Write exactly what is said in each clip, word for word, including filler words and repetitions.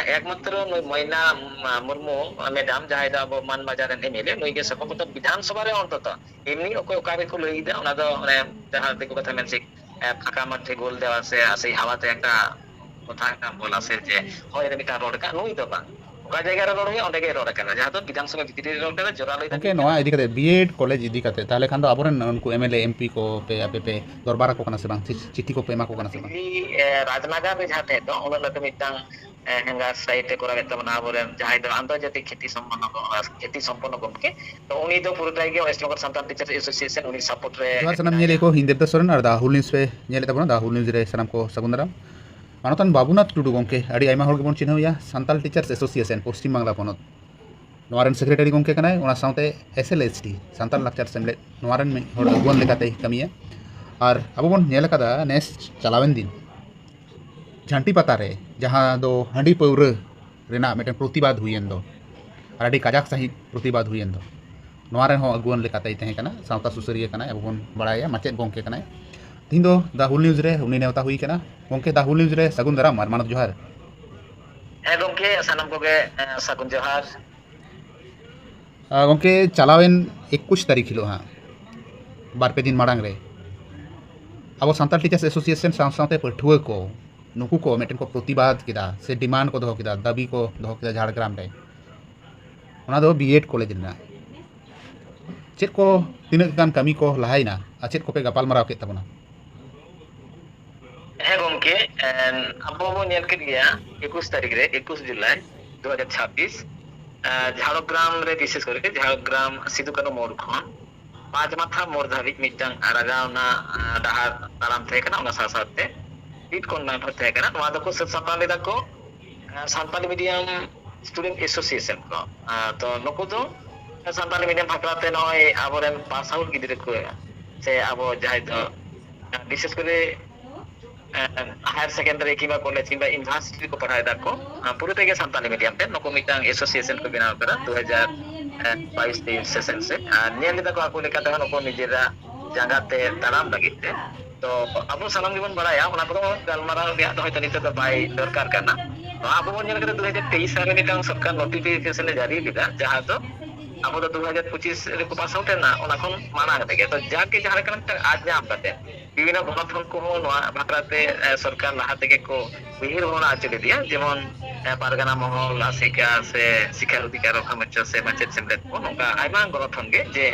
ᱮᱠᱢᱟᱛᱨᱚ ᱱᱩᱭ ᱢᱚᱭᱱᱟ ᱢᱩᱨᱢᱩ ᱢᱮᱰᱟᱢ, ᱡᱟᱦᱟᱸᱭ ᱫᱚ ᱟᱵᱚ ᱢᱟᱱ ᱵᱟᱡᱟᱨ ᱨᱮᱱ ᱮᱢᱮᱞᱮ, ᱱᱩᱭ ᱜᱮ ᱥᱚᱨᱵᱚᱯᱨᱚᱛᱷᱚᱢ ᱵᱤᱫᱷᱟᱱ ᱥᱚᱵᱷᱟ ᱨᱮ ᱚᱱᱛᱚᱛᱚ, ᱮᱢᱱᱤ ᱚᱠᱚᱭ ᱚᱠᱟ ᱨᱮᱠᱚ ᱞᱟᱹᱭ ᱮᱫᱟ, ᱚᱱᱟ ᱫᱚ ᱚᱱᱮ ᱡᱟᱦᱟᱸ ᱫᱤᱠᱩ ᱠᱟᱛᱷᱟ ᱢᱮᱱ ᱥᱮ, ᱮ, ᱯᱷᱟᱸᱠᱟ ᱢᱟᱴᱷᱮ ᱜᱳᱞ ᱫᱮᱣᱟ ᱥᱮ ᱟᱥᱮ ᱦᱟᱣᱟ ᱛᱮ ᱮᱠᱴᱟ ᱠᱚᱛᱷᱟ ᱮᱠᱴᱟ ᱵᱚᱞᱟ ᱥᱮ ᱪᱮ, ᱦᱚᱭ ᱨᱮ ᱢᱤᱫᱴᱟᱝ ᱨᱚᱲ ᱠᱟᱜ, ᱱᱩᱭ ᱫᱚ ᱵᱟᱝ᱾ ᱚᱠᱟ ᱡᱟᱭᱜᱟ ᱨᱮ ᱨᱚᱲ ᱦᱩᱭᱩᱜᱼᱟ, ᱚᱸᱰᱮ ᱜᱮ ᱨᱚᱲ ᱟᱠᱟᱱᱟ, ᱡᱟᱦᱟᱸ ᱫᱚ ᱵᱤᱫᱷᱟᱱ ᱥᱚᱵᱷᱟ ᱵᱷᱤᱛᱨᱤ ᱨᱮ ᱨᱚᱲ ᱠᱟᱱᱟ, ᱡᱚᱨᱟ ᱞᱟᱹᱭ ᱜᱚᱝᱠᱮ, ᱫᱷᱟᱹᱵᱤᱡ ᱱᱚᱣᱟ ᱤᱫᱤ ᱠᱟᱛᱮ, ᱵᱤᱭᱮᱰ ᱠᱚᱞᱮᱡᱽ ᱤᱫᱤ ᱠᱟᱛᱮ, ᱛᱟᱦᱚᱞᱮ ᱠᱷᱟᱱ ᱫᱚ ᱟᱵᱚᱨᱮᱱ ᱩᱱᱠᱩ ᱮᱢᱮᱞᱮ, ᱮᱢᱯᱤ ᱠᱚ ᱯᱮ ᱟᱯᱮ ᱯᱮ ᱫᱚᱨᱵᱟᱨ ᱟᱠᱚ ᱠᱟᱱᱟ ᱥᱮ ᱵᱟᱝ? ᱪᱤ-, ᱪᱤᱴᱷᱤ ᱠᱚᱯᱮ ᱮᱢᱟ ᱠᱚ ᱠᱟᱱᱟ ᱥᱮ ᱵᱟᱝ? ᱫᱤᱞᱞᱤ, ᱮ, ᱨᱟᱡᱽᱱᱟᱜᱟᱨ ᱨᱮ ᱡᱟᱦᱟᱸ ᱴᱷᱮᱡ ᱫᱚ ᱩᱱᱟᱹᱜ ᱞᱟᱹᱴᱩ ᱢᱤᱫᱴᱟᱝ, ᱮ, ᱦᱮᱸᱜᱟ ᱥᱟᱭᱤᱰ ᱮ ᱠᱚᱨᱟᱣᱮᱫ ᱛᱟᱵᱚᱱᱟ ᱟᱵᱚᱨᱮᱱ ᱡᱟᱦᱟᱸᱭ ᱫᱚ ᱟᱱᱛᱚᱨᱡᱟᱛᱤᱠ ᱠᱷᱮᱛᱤ ᱥᱚᱢᱯᱚᱱᱱᱚ ᱜᱚ-, ᱠᱷᱮᱛᱤ ᱥᱚᱢᱯᱚᱱᱱᱚ ᱜᱚᱢᱠᱮ᱾ ᱛᱚ ᱩᱱᱤ ᱫᱚ ᱯᱩᱨᱟᱹᱴᱟᱭ ᱜᱮ West Bengal Santal Teachers Association, ᱩᱱᱤ support ᱨᱮ ᱡᱚᱦᱟᱨ ᱥᱟᱱᱟᱢ ᱢᱮᱱᱟᱭᱟ᱾ ᱧᱮᱞᱤᱭᱟᱹ ᱠᱚ, ᱤᱧ ᱫᱮᱵᱫᱟᱥ ᱥᱚᱨᱮᱱ ᱟᱨ The Hul News ᱯᱮ ᱧᱮᱞᱮᱫ ᱛᱟᱵᱚᱱᱟ᱾ The Hul News ᱨᱮ ᱥᱟᱱᱟᱢ ᱠᱚ ᱥᱟᱹᱜᱩᱱ ᱫᱟᱨᱟᱢ᱾ ᱢᱟᱱᱚᱛᱟᱱ ᱵᱟᱵᱩᱱᱟᱛᱷ ᱴᱩᱰᱩ ᱜᱚᱢᱠᱮ, ᱟᱹᱰᱤ ᱟᱭᱢᱟ ᱦᱚᱲ ᱜᱮᱵᱚᱱ ᱪᱤᱱᱦᱟᱹᱣᱮᱭᱟ, ᱥᱟᱱᱛᱟᱞ ᱴᱤᱪᱟᱨᱥ ᱮᱥᱳᱥᱤᱭᱮᱥᱚᱱ ᱯᱚᱥᱪᱤᱢ ᱵᱟᱝᱞᱟ ᱯᱚᱱᱚᱛ, ᱱᱚᱣᱟ ᱨᱮᱱ ᱥᱮᱠᱨᱮᱴᱟᱨᱤ ᱜᱚᱢᱠᱮ ᱠᱟᱱᱟᱭ, ᱚᱱᱟ ᱥᱟᱶᱛᱮ S L S T, Santal ᱞᱟᱠᱪᱟᱨ ᱥᱮᱢᱞᱮᱫ, ᱱᱚᱣᱟ ᱨᱮᱱ ᱢᱤᱫ ᱦᱚᱲ ᱟᱹᱜᱩᱣᱟᱹᱱ ᱞᱮᱠᱟᱛᱮᱭ ᱠᱟᱹᱢᱤᱭᱟ᱾ ᱟᱨ ᱟᱵᱚ ᱵᱚᱱ ᱧᱮᱞ ᱟᱠᱟᱫᱟ, ᱱᱮᱥ ᱪᱟᱞᱟᱣᱮᱱ ᱫᱤᱱ ᱡᱷᱟᱱᱴᱤ ᱯᱟᱛᱟ ᱨᱮ, ᱡᱟᱦᱟᱸ ᱫᱚ ᱦᱟᱺᱰᱤ ᱯᱟᱹᱣᱨᱟᱹ ᱨᱮᱱᱟᱜ ᱢᱤᱫᱴᱮᱱ ᱯᱨᱚᱛᱤᱵᱟᱫ ᱦᱩᱭᱮᱱ ᱫᱚ, ᱟᱨ ᱟᱹᱰᱤ ᱠᱟᱡᱟᱠ ᱥᱟᱺᱦᱤᱡ ᱯᱨᱚᱛᱤᱵᱟᱫ ᱦᱩᱭᱮᱱ ᱫᱚ, ᱱᱚᱣᱟ ᱨᱮᱦᱚᱸ ᱟᱹᱜᱩᱣᱟᱹᱱ ᱞᱮᱠᱟᱛᱮᱭ ᱛᱟᱦᱮᱸ ᱠᱟᱱᱟ᱾ ᱥᱟᱶᱛᱟ ᱥᱩᱥᱟᱹᱨᱤᱭᱟᱹ ᱠᱟᱱᱟᱭ, ᱟᱵᱚ ᱵᱚᱱ ᱵᱟᱲᱟᱭᱟ, ᱢᱟᱪᱮᱫ ᱜᱚᱢᱠᱮ ᱠᱟᱱᱟᱭ᱾ ᱛᱤᱦᱤᱧ ᱫᱚ The Hul News ᱨᱮ ᱩᱱᱤ ᱱᱮᱣᱛᱟ ᱦᱩᱭ ᱠᱟᱱᱟ᱾ ᱜᱚᱢᱠᱮ, The Hul News ᱨᱮ ᱥᱟᱹᱜᱩᱱ ᱫᱟᱨᱟᱢ ᱟᱨ ᱢᱟᱱᱚᱛ ᱡᱚᱦᱟᱨ᱾ ᱦᱮᱸ ᱜᱚᱢᱠᱮ, ᱥᱟᱱᱟᱢ ᱠᱚᱜᱮ, ᱮ, ᱥᱟᱹᱜᱩᱱ ᱡᱚᱦᱟᱨ᱾ ᱟ, ᱜᱚᱢᱠᱮ, ᱪᱟᱞᱟᱣᱮᱱ ᱮᱠᱩᱥ ᱛᱟᱹᱨᱤᱠᱷ ᱦᱤᱞᱳᱜ ᱦᱟᱸᱜ, ᱵᱟᱨ ᱯᱮ ᱫᱤᱱ ᱢᱟᱲᱟᱝ ᱨᱮ, ᱟᱵᱚ ᱥᱟᱱᱛᱟᱲ ᱴᱤᱪᱟᱨᱥ ᱮᱥᱳᱥᱤᱭᱮᱥᱚᱱ ᱥᱟᱶ ᱥᱟᱶᱛᱮ ᱯᱟᱹᱴᱷᱩᱣᱟᱹ ᱠᱚ, ᱱᱩᱠᱩ ᱠᱚ ᱢᱤᱫᱴᱮᱱ ᱠᱚ ᱯᱨᱚᱛᱤᱵᱟᱫ ᱠᱮᱫᱟ ᱥᱮ ᱰᱤᱢᱟᱱᱰ ᱠᱚ ᱫᱚᱦᱚ ᱠᱮᱫᱟ, ᱫᱟᱹᱵᱤ ᱠᱚ ᱫᱚᱦᱚ ᱠᱮᱫᱟ ᱡᱷᱟᱲᱜᱨᱟᱢ ᱨᱮ, ᱚᱱᱟ ᱫᱚ ᱵᱤᱭᱮᱰ ᱠᱚᱞᱮᱡᱽ ᱨᱮᱱᱟᱜ᱾ ᱪᱮᱫ ᱠᱚ, ᱛᱤᱱᱟᱹᱜ ᱜᱟᱱ ᱠᱟᱹᱢᱤ ᱠᱚ ᱞᱟᱦᱟᱭᱮᱱᱟ ᱟᱨ ᱪᱮᱫ ᱠᱚᱯᱮ ᱜᱟᱯᱟᱞᱢᱟᱨᱟᱣ ᱠᱮᱫ ᱛᱟᱵᱚᱱᱟ? ᱦᱮᱸ ᱜᱚᱢᱠᱮ, ᱮᱱ, ᱟᱵᱚ ᱵᱚᱱ ᱧᱮᱞ ᱠᱮᱫ ᱜᱮᱭᱟ ᱮᱠᱩᱥ ᱛᱟᱹᱨᱤᱠᱷ ᱨᱮ, ᱮᱠᱩᱥ ᱡᱩᱞᱟᱭ ᱫᱩ ᱦᱟᱡᱟᱨ ᱪᱷᱟᱵᱵᱤᱥ, ᱮ, ᱡᱷᱟᱲᱜᱨᱟᱢ ᱨᱮ, ᱵᱤᱥᱮᱥ ᱠᱚᱨᱮ ᱡᱷᱟᱲᱜᱨᱟᱢ ᱥᱤᱫᱩ ᱠᱟᱹᱱᱦᱩ ᱢᱳᱲ ᱠᱷᱚᱱ ᱯᱟᱸᱪ ᱢᱟᱛᱷᱟ ᱢᱳᱲ ᱫᱷᱟᱹᱵᱤᱡ ᱢᱤᱫᱴᱟᱝ ᱨᱟᱜᱟᱣᱱᱟ, ᱮ, ᱰᱟᱦᱟᱨ ᱛᱟᱲᱟᱢ ᱛᱟᱦᱮᱸ ᱠᱟᱱᱟ᱾ ᱚᱱᱟ ᱥᱟᱶ ᱥᱟᱶᱛᱮ ᱵᱤᱴ ᱠᱚᱱᱵᱷᱮᱱᱥ ᱦᱚᱸ ᱛᱟᱦᱮᱸ ᱠᱟᱱᱟ᱾ ᱱᱚᱣᱟ ᱫᱚᱠᱚ ᱥᱟᱹᱛ ᱥᱟᱯᱲᱟᱣ ᱞᱮᱫᱟ ᱠᱚ, ᱮ, ᱥᱟᱱᱛᱟᱞᱤ ᱢᱤᱰᱤᱭᱟᱢ ᱥᱴᱩᱰᱮᱱᱴ ᱮᱥᱳᱥᱤᱭᱮᱥᱚᱱ ᱠᱚ᱾ ᱮ, ᱛᱚ ᱱᱩᱠᱩ ᱫᱚ ᱥᱟᱱᱛᱟᱞᱤ ᱢᱤᱰᱤᱭᱟᱢ ᱵᱟᱠᱷᱨᱟ ᱛᱮ ᱱᱚᱜᱼᱚᱭ ᱟᱵᱚᱨᱮᱱ ᱯᱟᱥ ᱟᱣᱩᱴ ᱜᱤᱫᱽᱨᱟᱹ ᱠᱚ, ᱥᱮ ᱟᱵᱚ ᱡᱟᱦᱟᱸᱭ ᱫᱚ, ᱮ, ᱵᱤᱥᱮᱥ ᱠᱚᱨᱮ ᱦᱟᱭᱟᱨ ᱥᱮᱠᱮᱱᱰᱟᱨᱤ ᱠᱤᱝᱵᱟ ᱠᱚᱞᱮᱡᱽ ᱠᱤᱝᱵᱟ ᱤᱭᱩᱱᱤᱵᱷᱟᱨᱥᱤᱴᱤ ᱨᱮᱠᱚ ᱯᱟᱲᱦᱟᱣ ᱮᱫᱟ ᱠᱚ, ᱟᱸ, ᱯᱩᱨᱟᱹ ᱛᱮᱜᱮ ᱥᱟᱱᱛᱟᱞᱤ ᱢᱤᱰᱤᱭᱟᱢ ᱛᱮ᱾ ᱱᱩᱠᱩ ᱢᱤᱫᱴᱟᱝ ᱮᱥᱳᱥᱤᱭᱮᱥᱚᱱ ᱠᱚ ᱵᱮᱱᱟᱣ ᱠᱟᱫᱟ ᱫᱩ ᱦᱟᱡᱟᱨ ᱵᱟᱭᱤᱥ ᱛᱮᱭᱤᱥ ᱥᱮᱥᱚᱱ ᱥᱮᱫ᱾ ᱟᱨ ᱧᱮᱞ ᱞᱮᱫᱟ ᱠᱚ ᱟᱠᱚ ᱞᱮᱠᱟ ᱛᱮᱦᱚᱸ ᱱᱩᱠᱩ ᱱᱤᱡᱮᱨᱟᱜ ᱡᱟᱸᱜᱟ ᱛᱮ ᱛᱟᱲᱟᱢ ᱞᱟᱹᱜᱤᱫ ᱛᱮ᱾ ᱛᱚ ᱟᱵᱚ ᱥᱟᱱᱟᱢ ᱜᱮᱵᱚᱱ ᱵᱟᱲᱟᱭᱟ, ᱚᱱᱟ ᱠᱚᱫᱚ ᱜᱟᱞᱢᱟᱨᱟᱣ ᱨᱮᱭᱟᱜ ᱫᱚ ᱦᱚᱭᱛᱳ ᱱᱤᱛᱚᱜ ᱫᱚ ᱵᱟᱭ ᱫᱚᱨᱠᱟᱨ ᱠᱟᱱᱟ᱾ ᱱᱚᱣᱟ ᱟᱵᱚ ᱵᱚᱱ ᱧᱮᱞ ᱠᱮᱫᱟ, ᱫᱩ ᱦᱟᱡᱟᱨ ᱛᱮᱭᱤᱥ ᱥᱟᱞ ᱨᱮ ᱢᱤᱫᱴᱟᱝ ᱥᱚᱨᱠᱟᱨ ᱱᱳᱴᱤᱯᱷᱤᱠᱮᱥᱚᱱ ᱮ ᱡᱟᱹᱨᱤ ᱞᱮᱫᱟ, ᱡᱟᱦᱟᱸ ᱫᱚ ᱟᱵᱚ ᱫᱚ ᱫᱩ ᱦᱟᱡᱟᱨ ᱯᱚᱸᱪᱤᱥ ᱨᱮᱠᱚ ᱯᱟᱥ ᱟᱣᱩᱴ ᱮᱱᱟ, ᱚᱱᱟ ᱠᱷᱚᱱ ᱢᱟᱲᱟᱝ ᱨᱮᱜᱮ᱾ ᱛᱚ ᱡᱟᱜᱮ ᱡᱟᱦᱟᱸ ᱞᱮᱠᱟ ᱢᱤᱫᱴᱟᱝ ᱟᱫ ᱧᱟᱢ ᱠᱟᱛᱮ, ᱵᱤᱵᱷᱤᱱᱱᱚ ᱜᱚᱱᱚᱴᱷᱚᱱ ᱠᱚᱦᱚᱸ ᱱᱚᱣᱟ ᱵᱟᱠᱷᱨᱟ ᱛᱮ, ᱮ, ᱥᱚᱨᱠᱟᱨ ᱞᱟᱦᱟ ᱛᱮᱜᱮ ᱠᱚ ᱩᱭᱦᱟᱹᱨ ᱵᱷᱟᱵᱽᱱᱟ ᱦᱚᱪᱚ ᱞᱮᱫᱮᱭᱟ, ᱡᱮᱢᱚᱱ, ᱮ, ᱯᱟᱨᱜᱟᱱᱟ ᱢᱚᱦᱚᱞ, ᱟᱥᱮᱠᱟ ᱥᱮ ᱥᱤᱠᱷᱟ ᱚᱫᱷᱤᱠᱟᱨ ᱨᱚᱠᱠᱷᱟ ᱢᱚᱧᱪᱚ ᱥᱮ ᱢᱟᱪᱮᱫ ᱥᱮᱢᱞᱮᱫ ᱠᱚ, ᱱᱚᱝᱠᱟ ᱟᱭᱢᱟ ᱜᱚᱱᱚᱴᱷᱚᱱ ᱜᱮ, ᱡᱮ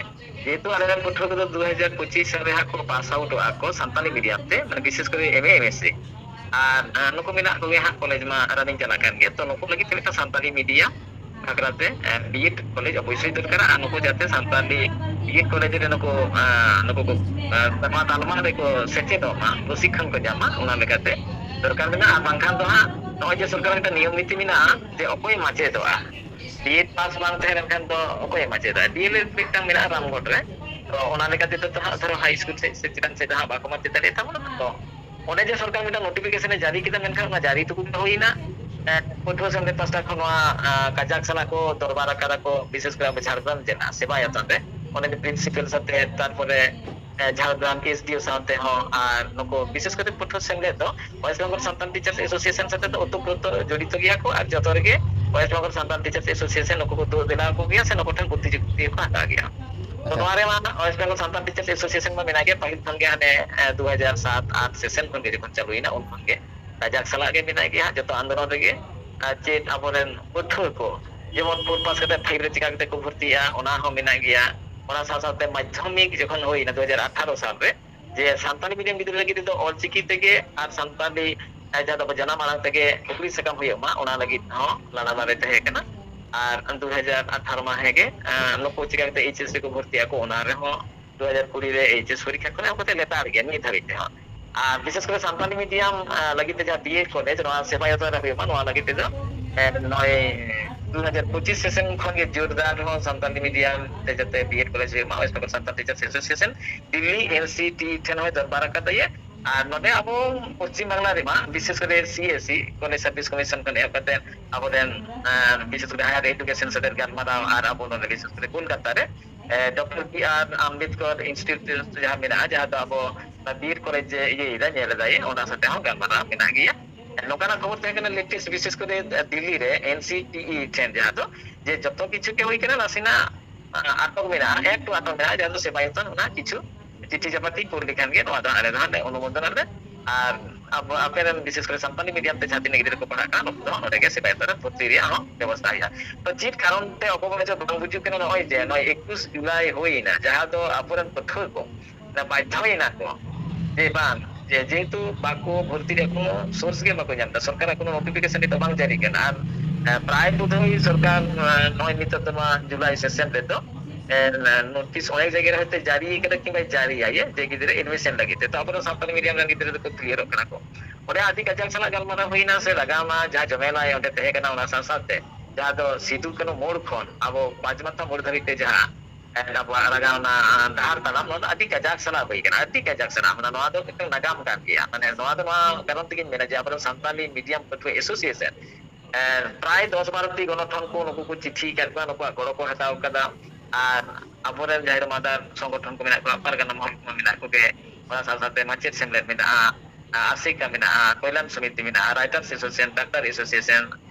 ᱡᱮᱦᱮᱛᱩ ᱟᱞᱮᱨᱮᱱ ᱯᱟᱹᱴᱷᱩᱣᱟᱹ ᱠᱚᱫᱚ ᱫᱩ ᱦᱟᱡᱟᱨ ᱯᱚᱸᱪᱤᱥ ᱥᱟᱞ ᱨᱮ ᱦᱟᱸᱜ ᱠᱚ ᱯᱟᱥ ᱟᱣᱩᱴᱚᱜᱼᱟ ᱠᱚ ᱥᱟᱱᱛᱟᱞᱤ ᱢᱤᱰᱤᱭᱟᱢ ᱛᱮ, ᱢᱟᱱᱮ ᱵᱤᱥᱮᱥ ᱠᱚᱨᱮ ᱮᱢ ᱮ, ᱮᱢ ᱮᱥ ᱥᱤ, ᱟᱨ, ᱮ, ᱱᱩᱠᱩ ᱢᱮᱱᱟᱜ ᱠᱚᱜᱮᱭᱟ ᱦᱟᱸᱜ ᱠᱚᱞᱮᱡᱽ ᱢᱟ ᱨᱟᱱᱤᱝ ᱪᱟᱞᱟᱜ ᱠᱟᱱ ᱜᱮᱭᱟ᱾ ᱛᱚ ᱱᱩᱠᱩ ᱞᱟᱹᱜᱤᱫ ᱛᱮ ᱢᱤᱫᱴᱟᱝ ᱥᱟᱱᱛᱟᱞᱤ ᱢᱤᱰᱤᱭᱟᱢ ᱵᱟᱠᱷᱨᱟ ᱛᱮ, ᱮ, ᱵᱤ ᱮᱰ ᱠᱚᱞᱮᱡᱽ ᱚᱵᱚᱥᱥᱳᱭ ᱫᱚᱨᱠᱟᱨᱟ, ᱟᱨ ᱱᱩᱠᱩ ᱡᱟᱛᱮ ᱥᱟᱱᱛᱟᱞᱤ ᱵᱤ ᱮᱰ ᱠᱚᱞᱮᱡᱽ ᱨᱮ ᱱᱩᱠᱩ, ᱮ, ᱱᱩᱠᱩ ᱠᱚ, ᱮ, ᱱᱚᱣᱟ ᱛᱟᱞᱢᱟ ᱨᱮᱠᱚ ᱥᱮᱪᱮᱫᱚᱜ ᱢᱟ, ᱯᱨᱚᱥᱤᱠᱠᱷᱚᱱ ᱠᱚ ᱧᱟᱢ ᱢᱟ, ᱚᱱᱟ ᱞᱮᱠᱟᱛᱮ ᱫᱚᱨᱠᱟᱨ ᱢᱮᱱᱟᱜᱼᱟ᱾ ᱟᱨ ᱵᱟᱝᱠᱷᱟᱱ ᱫᱚ ᱦᱟᱸᱜ ᱱᱚᱜᱼᱚᱭ ᱡᱮ ᱥᱚᱨᱠᱟᱨ ᱢᱤᱫᱴᱟᱝ ᱱᱤᱭᱚᱢ ᱱᱤᱛᱤ ᱢᱮᱱᱟᱜᱼᱟ ᱡᱮ ᱚᱠᱚᱭ ᱢᱟᱪᱮᱫᱚᱜᱼᱟ, ᱵᱤ ᱮᱰ ᱯᱟᱥ ᱵᱟᱝ ᱛᱟᱦᱮᱸ ᱞᱮᱱᱠᱷᱟᱱ ᱫᱚ ᱚᱠᱚᱭᱮ ᱢᱟᱪᱮᱫᱟ? ᱰᱤ ᱮᱞ ᱮᱰ ᱢᱤᱫᱴᱟᱝ ᱢᱮᱱᱟᱜᱼᱟ ᱨᱟᱢᱜᱚᱲ ᱨᱮ, ᱛᱚ ᱚᱱᱟ ᱞᱮᱠᱟ ᱛᱮᱫᱚ ᱛᱚ ᱦᱟᱸᱜ ᱫᱷᱚᱨᱚ ᱦᱟᱭ ᱥᱠᱩᱞ ᱥᱮᱫ ᱥᱮ ᱪᱮᱛᱟᱱ ᱥᱮᱫ ᱫᱚ ᱦᱟᱸᱜ ᱵᱟᱠᱚ ᱢᱟᱪᱮᱫ ᱫᱟᱲᱮᱭᱟᱜ ᱛᱟᱵᱚᱱᱟ᱾ ᱛᱚ ᱚᱸᱰᱮ ᱡᱮ ᱥᱚᱨᱠᱟᱨ ᱢᱤᱫᱴᱟᱝ ᱱᱳᱴᱤᱯᱷᱤᱠᱮᱥᱚᱱ ᱮ ᱡᱟᱹᱨᱤ ᱠᱮᱫᱟ, ᱢᱮᱱᱠᱷᱟᱱ ᱚᱱᱟ ᱡᱟᱹᱨᱤ ᱴᱩᱠᱩ ᱜᱮ ᱦᱩᱭᱱᱟ᱾ ᱮᱸ, ᱯᱟᱹᱴᱷᱩᱣᱟᱹ ᱥᱮᱢᱞᱮᱫ ᱯᱟᱥᱴᱟ ᱠᱷᱚᱱ ᱱᱚᱣᱟ, ᱟᱸ, ᱠᱟᱡᱟᱠ ᱥᱟᱞᱟᱜ ᱠᱚ ᱫᱚᱨᱵᱟᱨ ᱟᱠᱟᱫᱟ ᱠᱚ, ᱵᱤᱥᱮᱥ ᱠᱚᱨᱮ ᱟᱵᱚ ᱡᱷᱟᱲᱜᱨᱟᱢ ᱡᱮᱞᱟ ᱥᱮᱵᱟ ᱭᱚᱛᱚᱱ ᱨᱮ, ᱚᱸᱰᱮ ᱫᱚ ᱯᱨᱤᱱᱥᱤᱯᱟᱞ ᱥᱟᱛᱮ, ᱛᱟᱨᱯᱚᱨᱮ, ᱮᱸ, ᱡᱷᱟᱲᱜᱨᱟᱢ ᱮᱥ ᱰᱤ ᱳ ᱥᱟᱶᱛᱮ ᱦᱚᱸ, ᱟᱨ ᱱᱩᱠᱩ ᱵᱤᱥᱮᱥ ᱠᱟᱛᱮ ᱯᱟᱹᱴᱷᱩᱣᱟᱹ ᱥᱮᱢᱞᱮᱫ ᱫᱚ West Bengal Santal teachers association ᱥᱟᱛᱮ ᱫᱚ ᱳᱛᱳᱛᱯᱨᱳᱛᱚ ᱡᱚᱲᱤᱛᱚ ᱜᱮᱭᱟ ᱠᱚ, ᱟᱨ ᱡᱚᱛᱚ ᱨᱮᱜᱮ West Bengal Santal teachers association ᱱᱩᱠᱩ ᱠᱚ ᱫᱩᱲᱩᱵ ᱫᱮᱞᱟ ᱟᱠᱚ ᱜᱮᱭᱟ ᱥᱮ ᱱᱩᱠᱩ ᱴᱷᱮᱱ ᱵᱩᱫᱽᱫᱷᱤ ᱡᱩᱠᱛᱤ ᱠᱚ ᱦᱟᱛᱟᱣ ᱜᱮᱭᱟ᱾ ᱛᱚ ᱟᱪᱪᱷᱟ᱾ ᱱᱚᱣᱟ ᱨᱮᱢᱟ West Bengal Santal teachers association ᱢᱟ ᱢᱮᱱᱟᱜ ᱜᱮ, ᱯᱟᱹᱦᱤᱞ ᱠᱷᱚᱱ ᱜᱮ ᱦᱟᱱᱮ, ᱮ, ᱫᱩ ᱦᱟᱡᱟᱨ ᱥᱟᱛ ᱟᱴ ᱥᱮᱥᱚᱱ ᱠᱷᱚᱱ ᱜᱮ ᱡᱚᱠᱷᱚᱱ ᱪᱟᱹᱞᱩᱭᱮᱱᱟ ᱩᱱ ᱠᱷᱚᱱ ᱜᱮ ᱠᱟᱡᱟᱠ ᱥᱟᱞᱟᱜ ᱜᱮ ᱢᱮᱱᱟᱜ ᱜᱮᱭᱟ ᱦᱟᱸᱜ ᱡᱚᱛᱚ ᱟᱱᱫᱳᱞᱚᱱ ᱨᱮᱜᱮ᱾ ᱟᱨ ᱪᱮᱫ ᱟᱵᱚᱨᱮᱱ ᱯᱟᱹᱴᱷᱩᱣᱟᱹ ᱠᱚ ᱡᱮᱢᱚᱱ ᱯᱷᱳᱨ ᱯᱟᱥ ᱠᱟᱛᱮ ᱯᱷᱟᱭᱤᱵᱷ ᱨᱮ ᱪᱤᱠᱟ ᱠᱟᱛᱮ ᱠᱚ ᱵᱷᱚᱨᱛᱤᱜᱼᱟ, ᱚᱱᱟ ᱦᱚᱸ ᱢᱮᱱᱟᱜ ᱜᱮᱭᱟ᱾ ᱚᱱᱟ ᱥᱟᱶ ᱥᱟᱶᱛᱮ ᱢᱟᱫᱽᱫᱷᱚᱢᱤᱠ ᱡᱚᱠᱷᱚᱱ ᱦᱩᱭᱱᱟ ᱫᱩ ᱦᱟᱡᱟᱨ ᱟᱴᱷᱟᱨᱚ ᱥᱟᱞ ᱨᱮ, ᱡᱮ ᱥᱟᱱᱛᱟᱞᱤ ᱢᱤᱰᱤᱭᱟᱢ ᱜᱤᱫᱽᱨᱟᱹ ᱞᱟᱹᱜᱤᱫ ᱛᱮᱫᱚ ᱚᱞᱪᱤᱠᱤ ᱛᱮᱜᱮ ᱟᱨ ᱥᱟᱱᱛᱟᱞᱤ, ᱮ, ᱡᱟᱦᱟᱸ ᱫᱚ ᱟᱵᱚ ᱡᱟᱱᱟᱢ ᱟᱲᱟᱝ ᱛᱮᱜᱮ ᱠᱩᱠᱞᱤ ᱥᱟᱠᱟᱢ ᱦᱩᱭᱩᱜ ᱢᱟ, ᱚᱱᱟ ᱞᱟᱹᱜᱤᱫ ᱦᱚᱸ ᱞᱟᱲᱟᱵᱟᱲᱟ ᱨᱮ ᱛᱟᱦᱮᱸ ᱠᱟᱱᱟ᱾ ᱟᱨ ᱫᱩ ᱦᱟᱡᱟᱨ ᱟᱴᱷᱟᱨᱚ ᱢᱟᱦᱮ ᱜᱮ, ᱮ, ᱱᱩᱠᱩ ᱪᱤᱠᱟ ᱠᱟᱛᱮ ᱮᱭᱤᱪ ᱮᱥ ᱨᱮᱠᱚ ᱵᱷᱚᱨᱛᱤᱜ ᱟᱠᱚ, ᱚᱱᱟ ᱨᱮᱦᱚᱸ ᱫᱩ ᱦᱟᱡᱟᱨ ᱠᱩᱲᱤ ᱨᱮ ᱮᱭᱤᱪ ᱮᱥ ᱯᱚᱨᱤᱠᱠᱷᱟ ᱠᱷᱚᱱ ᱮᱦᱚᱵ ᱠᱟᱛᱮ ᱞᱮᱛᱟᱲ ᱜᱮ ᱱᱤᱛ ᱫᱷᱟᱹᱵᱤᱡ ᱛᱮᱦᱚᱸ᱾ ᱟᱨ ᱵᱤᱥᱮᱥ ᱠᱚᱨᱮ ᱥᱟᱱᱛᱟᱞᱤ ᱢᱤᱰᱤᱭᱟᱢ, ᱮ, ᱞᱟᱹᱜᱤᱫ ᱛᱮ ᱡᱟᱦᱟᱸ ᱵᱤ ᱮᱰ ᱠᱚᱞᱮᱡᱽ ᱱᱚᱣᱟ ᱥᱮᱵᱟ ᱡᱚᱛᱚᱱ ᱨᱮ ᱦᱩᱭᱩᱜ ᱢᱟ, ᱱᱚᱣᱟ ᱞᱟᱹᱜᱤᱫ ᱛᱮᱫᱚ, ᱮ, ᱱᱚᱜᱼᱚᱭ ᱫᱩ ᱦᱟᱡᱟᱨ ᱯᱚᱸᱪᱤᱥ ᱥᱮᱥᱚᱱ ᱠᱷᱚᱱ ᱜᱮ ᱡᱳᱨᱫᱟᱨ ᱦᱚᱸ ᱥᱟᱱᱛᱟᱞᱤ ᱢᱤᱰᱤᱭᱟᱢ ᱛᱮ ᱡᱟᱛᱮ ᱵᱤ ᱮᱰ ᱠᱚᱞᱮᱡᱽ ᱦᱩᱭᱩᱜ ᱢᱟ, West Bengal Santal teachers association Delhi ᱮᱱ ᱥᱤ ᱴᱤ ᱴᱷᱮᱱ ᱦᱚᱸᱭ ᱫᱚᱨᱵᱟᱨ ᱟᱠᱟᱫ ᱛᱟᱭᱟ᱾ ᱟᱨ ᱱᱚᱰᱮ ᱟᱵᱚ ᱯᱚᱥᱪᱤᱢ ᱵᱟᱝᱞᱟ ᱨᱮᱢᱟ ᱵᱤᱥᱮᱥ ᱠᱚᱨᱮ C S C, college service commission ᱠᱷᱚᱱ ᱮᱦᱚᱵ ᱠᱟᱛᱮ ᱟᱵᱚᱨᱮᱱ, ᱟᱨ ᱵᱤᱥᱮᱥ ᱠᱚᱨᱮ ᱦᱟᱭᱟᱨ ᱮᱰᱩᱠᱮᱥᱚᱱ ᱥᱟᱛᱮ ᱜᱟᱞᱢᱟᱨᱟᱣ, ᱟᱨ ᱟᱵᱚ ᱱᱚᱰᱮ ᱵᱤᱥᱮᱥ ᱠᱚᱨᱮ ᱠᱳᱞᱠᱟᱛᱟ ᱨᱮ, ᱮ, doctor B R Ambedkar institute ᱡᱟᱦᱟᱸ ᱢᱮᱱᱟᱜᱼᱟ, ᱡᱟᱦᱟᱸ ᱫᱚ ᱟᱵᱚ ᱚᱱᱟ ᱵᱤ ᱮᱰ ᱠᱚᱞᱮᱡᱽ ᱮ ᱤᱭᱟᱹᱭᱮᱫᱟ, ᱧᱮᱞ ᱮᱫᱟᱭ, ᱚᱱᱟ ᱥᱟᱛᱮ ᱦᱚᱸ ᱜᱟᱞᱢᱟᱨᱟᱣ ᱢᱮᱱᱟᱜ ᱜᱮᱭᱟ᱾ ᱱᱚᱝᱠᱟᱱᱟᱜ ᱠᱷᱚᱵᱚᱨ ᱛᱟᱦᱮᱸ ᱠᱟᱱᱟ latest, ᱵᱤᱥᱮᱥ ᱠᱚᱨᱮ ᱫᱤᱞᱞᱤ ᱨᱮ ᱮᱱ ᱥᱤ ᱴᱤ ᱤ ᱴᱷᱮᱱ, ᱡᱟᱦᱟᱸ ᱫᱚ ᱡᱮ ᱡᱚᱛᱚ ᱠᱤᱪᱷᱩ ᱜᱮ ᱦᱩᱭ ᱠᱟᱱᱟ, ᱱᱟᱥᱮᱱᱟᱜ ᱟᱴᱚᱠ ᱢᱮᱱᱟᱜᱼᱟ, ᱮᱠᱴᱩ ᱟᱴᱚᱠ ᱢᱮᱱᱟᱜᱼᱟ, ᱡᱟᱦᱟᱸ ᱫᱚ ᱥᱮᱵᱟᱭᱚᱛᱚᱱ ᱚᱱᱟ ᱠᱤᱪᱷᱩ ᱪᱤᱴᱷᱤ ᱪᱟᱯᱟᱛᱤ ᱠᱩᱞ ᱞᱮᱠᱷᱟᱱ ᱜᱮ ᱱᱚᱣᱟ ᱫᱚ ᱟᱞᱮ ᱫᱚ ᱦᱟᱸᱜ ᱞᱮ ᱚᱱᱩᱢᱳᱫᱚᱱ ᱟᱞᱮ᱾ ᱟᱨ ᱟᱵᱚ, ᱟᱯᱮ ᱨᱮᱱ ᱵᱤᱥᱮᱥ ᱠᱚᱨᱮ ᱥᱟᱱᱛᱟᱞᱤ ᱢᱤᱰᱤᱭᱟᱢ ᱛᱮ ᱡᱟᱦᱟᱸ ᱛᱤᱱᱟᱹᱜ ᱜᱤᱫᱽᱨᱟᱹ ᱠᱚ ᱯᱟᱲᱦᱟᱜ ᱠᱟᱱᱟ, ᱱᱩᱠᱩ ᱫᱚ ᱱᱚᱰᱮ ᱜᱮ ᱥᱮᱵᱟᱭᱚᱛᱚᱱ ᱨᱮ ᱵᱷᱚᱨᱛᱤ ᱨᱮᱭᱟᱜ ᱦᱚᱸ ᱵᱮᱵᱚᱥᱛᱷᱟ ᱦᱩᱭᱩᱜᱼᱟ᱾ ᱛᱚ ᱪᱮᱫ ᱠᱟᱨᱚᱱ ᱛᱮ ᱚᱠᱚᱭ ᱵᱚᱱ ᱵᱟᱝ ᱵᱩᱡᱩᱜ ᱠᱟᱱᱟ, ᱱᱚᱜᱼᱚᱭ ᱡᱮ ᱱᱚᱜᱼᱚᱭ ᱮᱠᱩᱥ ᱡᱩᱞᱟᱭ ᱦᱩᱭᱱᱟ, ᱡᱟᱦᱟᱸ ᱫᱚ ᱟᱵᱚᱨᱮᱱ ᱯᱟᱹᱴᱷᱩᱣᱟᱹ ᱠᱚ ᱵᱟᱫᱽᱫᱷᱚᱭᱮᱱᱟ ᱠᱚ ᱡᱮ ᱵᱟᱝ, ᱡᱮ ᱡᱮᱦᱮᱛᱩ ᱵᱟᱠᱚ ᱵᱷᱚᱨᱛᱤ ᱨᱮᱭᱟᱜ ᱠᱳᱱᱳ ᱥᱳᱨᱥ ᱜᱮ ᱵᱟᱠᱚ ᱧᱟᱢ ᱮᱫᱟ, ᱥᱚᱨᱠᱟᱨᱟᱜ ᱠᱳᱱᱳ ᱱᱳᱴᱤᱯᱷᱤᱠᱮᱥᱚᱱ ᱱᱤᱛᱚᱜ ᱵᱟᱝ ᱡᱟᱹᱨᱤ ᱠᱟᱱᱟ᱾ ᱟᱨ ᱮ, ᱯᱨᱟᱭ ᱵᱳᱫᱷᱚᱭ ᱥᱚᱨᱠᱟᱨ, ᱮ, ᱱᱚᱜᱼᱚᱭ ᱱᱤᱛᱚᱜ ᱫᱚ ᱱᱚᱣᱟ ᱡᱩᱞᱟᱭ ᱥᱮᱥᱚᱱ ᱨᱮᱫᱚ, ᱮ, ᱱᱳᱴᱤᱥ ᱚᱱᱮᱠ ᱡᱟᱭᱜᱟ ᱨᱮ ᱦᱚᱭᱛᱳ ᱡᱟᱹᱨᱤ ᱠᱟᱫᱟ ᱠᱤᱝᱵᱟ ᱡᱟᱹᱨᱤᱭᱟ, ᱡᱮ ᱜᱤᱫᱽᱨᱟᱹ ᱮᱰᱢᱤᱥᱚᱱ ᱞᱟᱹᱜᱤᱫ ᱛᱮ, ᱛᱚ ᱟᱵᱚ ᱫᱚ ᱥᱟᱱᱛᱟᱞᱤ ᱢᱤᱰᱤᱭᱟᱢ ᱨᱮᱱ ᱜᱤᱫᱽᱨᱟᱹ ᱫᱚᱠᱚ ᱠᱞᱤᱭᱟᱨᱚᱜ ᱠᱟᱱᱟ ᱠᱚ᱾ ᱚᱸᱰᱮ ᱟᱹᱰᱤ ᱠᱟᱡᱟᱠ ᱥᱟᱞᱟᱜ ᱜᱟᱞᱢᱟᱨᱟᱣ ᱦᱩᱭᱱᱟ ᱥᱮ ᱞᱟᱜᱟᱣᱱᱟ, ᱡᱟᱦᱟᱸ ᱡᱚᱢᱮᱞᱟᱭ ᱚᱸᱰᱮ ᱛᱟᱦᱮᱸ ᱠᱟᱱᱟ, ᱚᱱᱟ ᱥᱟᱶ ᱥᱟᱶᱛᱮ ᱡᱟᱦᱟᱸ ᱫᱚ ᱥᱤᱫᱩ ᱠᱟᱹᱱᱩ ᱢᱳᱲ ᱠᱷᱚᱱ ᱟᱵᱚ ᱯᱟᱸᱪ ᱢᱟᱛᱷᱟ ᱢᱳᱲ ᱫᱷᱟᱹᱵᱤᱡ ᱛᱮ ᱡᱟᱦᱟᱸ ᱮᱱ ᱟᱵᱚᱣᱟᱜ ᱞᱟᱜᱟᱣᱱᱟ ᱰᱟᱦᱟᱨ ᱛᱟᱲᱟᱢ, ᱱᱚᱣᱟ ᱫᱚ ᱟᱹᱰᱤ ᱠᱟᱡᱟᱠ ᱥᱟᱞᱟᱜ ᱦᱩᱭ ᱠᱟᱱᱟ, ᱟᱹᱰᱤ ᱠᱟᱡᱟᱠ ᱥᱟᱞᱟᱜ᱾ ᱢᱟᱱᱮ ᱱᱚᱣᱟ ᱫᱚ ᱢᱤᱫᱴᱟᱝ ᱱᱟᱜᱟᱢ ᱠᱟᱱ ᱜᱮᱭᱟ᱾ ᱢᱟᱱᱮ ᱱᱚᱣᱟ ᱫᱚ ᱱᱚᱣᱟ ᱠᱟᱨᱚᱱ ᱛᱮᱜᱤᱧ ᱢᱮᱱᱟ ᱡᱮ ᱟᱵᱚᱨᱮᱱ ᱥᱟᱱᱛᱟᱞᱤ ᱢᱤᱰᱤᱭᱟᱢ ᱯᱟᱹᱴᱷᱩᱣᱟᱹ ᱮᱥᱳᱥᱤᱭᱮᱥᱚᱱ, ᱮ, ᱯᱨᱟᱭ ᱫᱚᱥ ᱵᱟᱨᱚ ᱴᱤ ᱜᱚᱱᱚᱴᱷᱚᱱ ᱠᱚ ᱱᱩᱠᱩ ᱠᱚ ᱪᱤᱴᱷᱤ ᱟᱠᱟᱫ ᱠᱚᱣᱟ, ᱱᱩᱠᱩᱣᱟᱜ ᱜᱚᱲᱚ ᱠᱚ ᱦᱟᱛᱟᱣ ᱠᱟᱫᱟ᱾ ᱟᱨ ᱟᱵᱚᱨᱮᱱ ᱡᱟᱦᱟᱸᱭ ᱢᱟᱫᱟᱨ ᱥᱚᱝᱜᱚᱴᱷᱚᱱ ᱠᱚ ᱢᱮᱱᱟᱜ ᱠᱚᱣᱟ, ᱯᱟᱨᱜᱟᱱᱟ ᱢᱚᱦᱚᱞ ᱠᱚ ᱢᱮᱱᱟᱜ ᱠᱚᱜᱮ, ᱚᱱᱟ ᱥᱟᱶ ᱥᱟᱶᱛᱮ ᱢᱟᱪᱮᱫ ᱥᱮᱢᱞᱮᱫ ᱢᱮᱱᱟᱜᱼᱟ, ᱟᱥᱮᱠᱟ ᱢᱮᱱᱟᱜᱼᱟ, ᱠᱚᱞᱭᱟᱱ ᱥᱚᱢᱤᱛᱤ ᱢᱮᱱᱟᱜᱼᱟ, ᱨᱟᱭᱴᱟᱨᱥ ᱮᱥᱳᱥᱤᱭᱮᱥᱚᱱ, ᱰᱟᱠᱛᱟᱨ ᱮᱥᱳᱥᱤᱭᱮᱥᱚᱱ,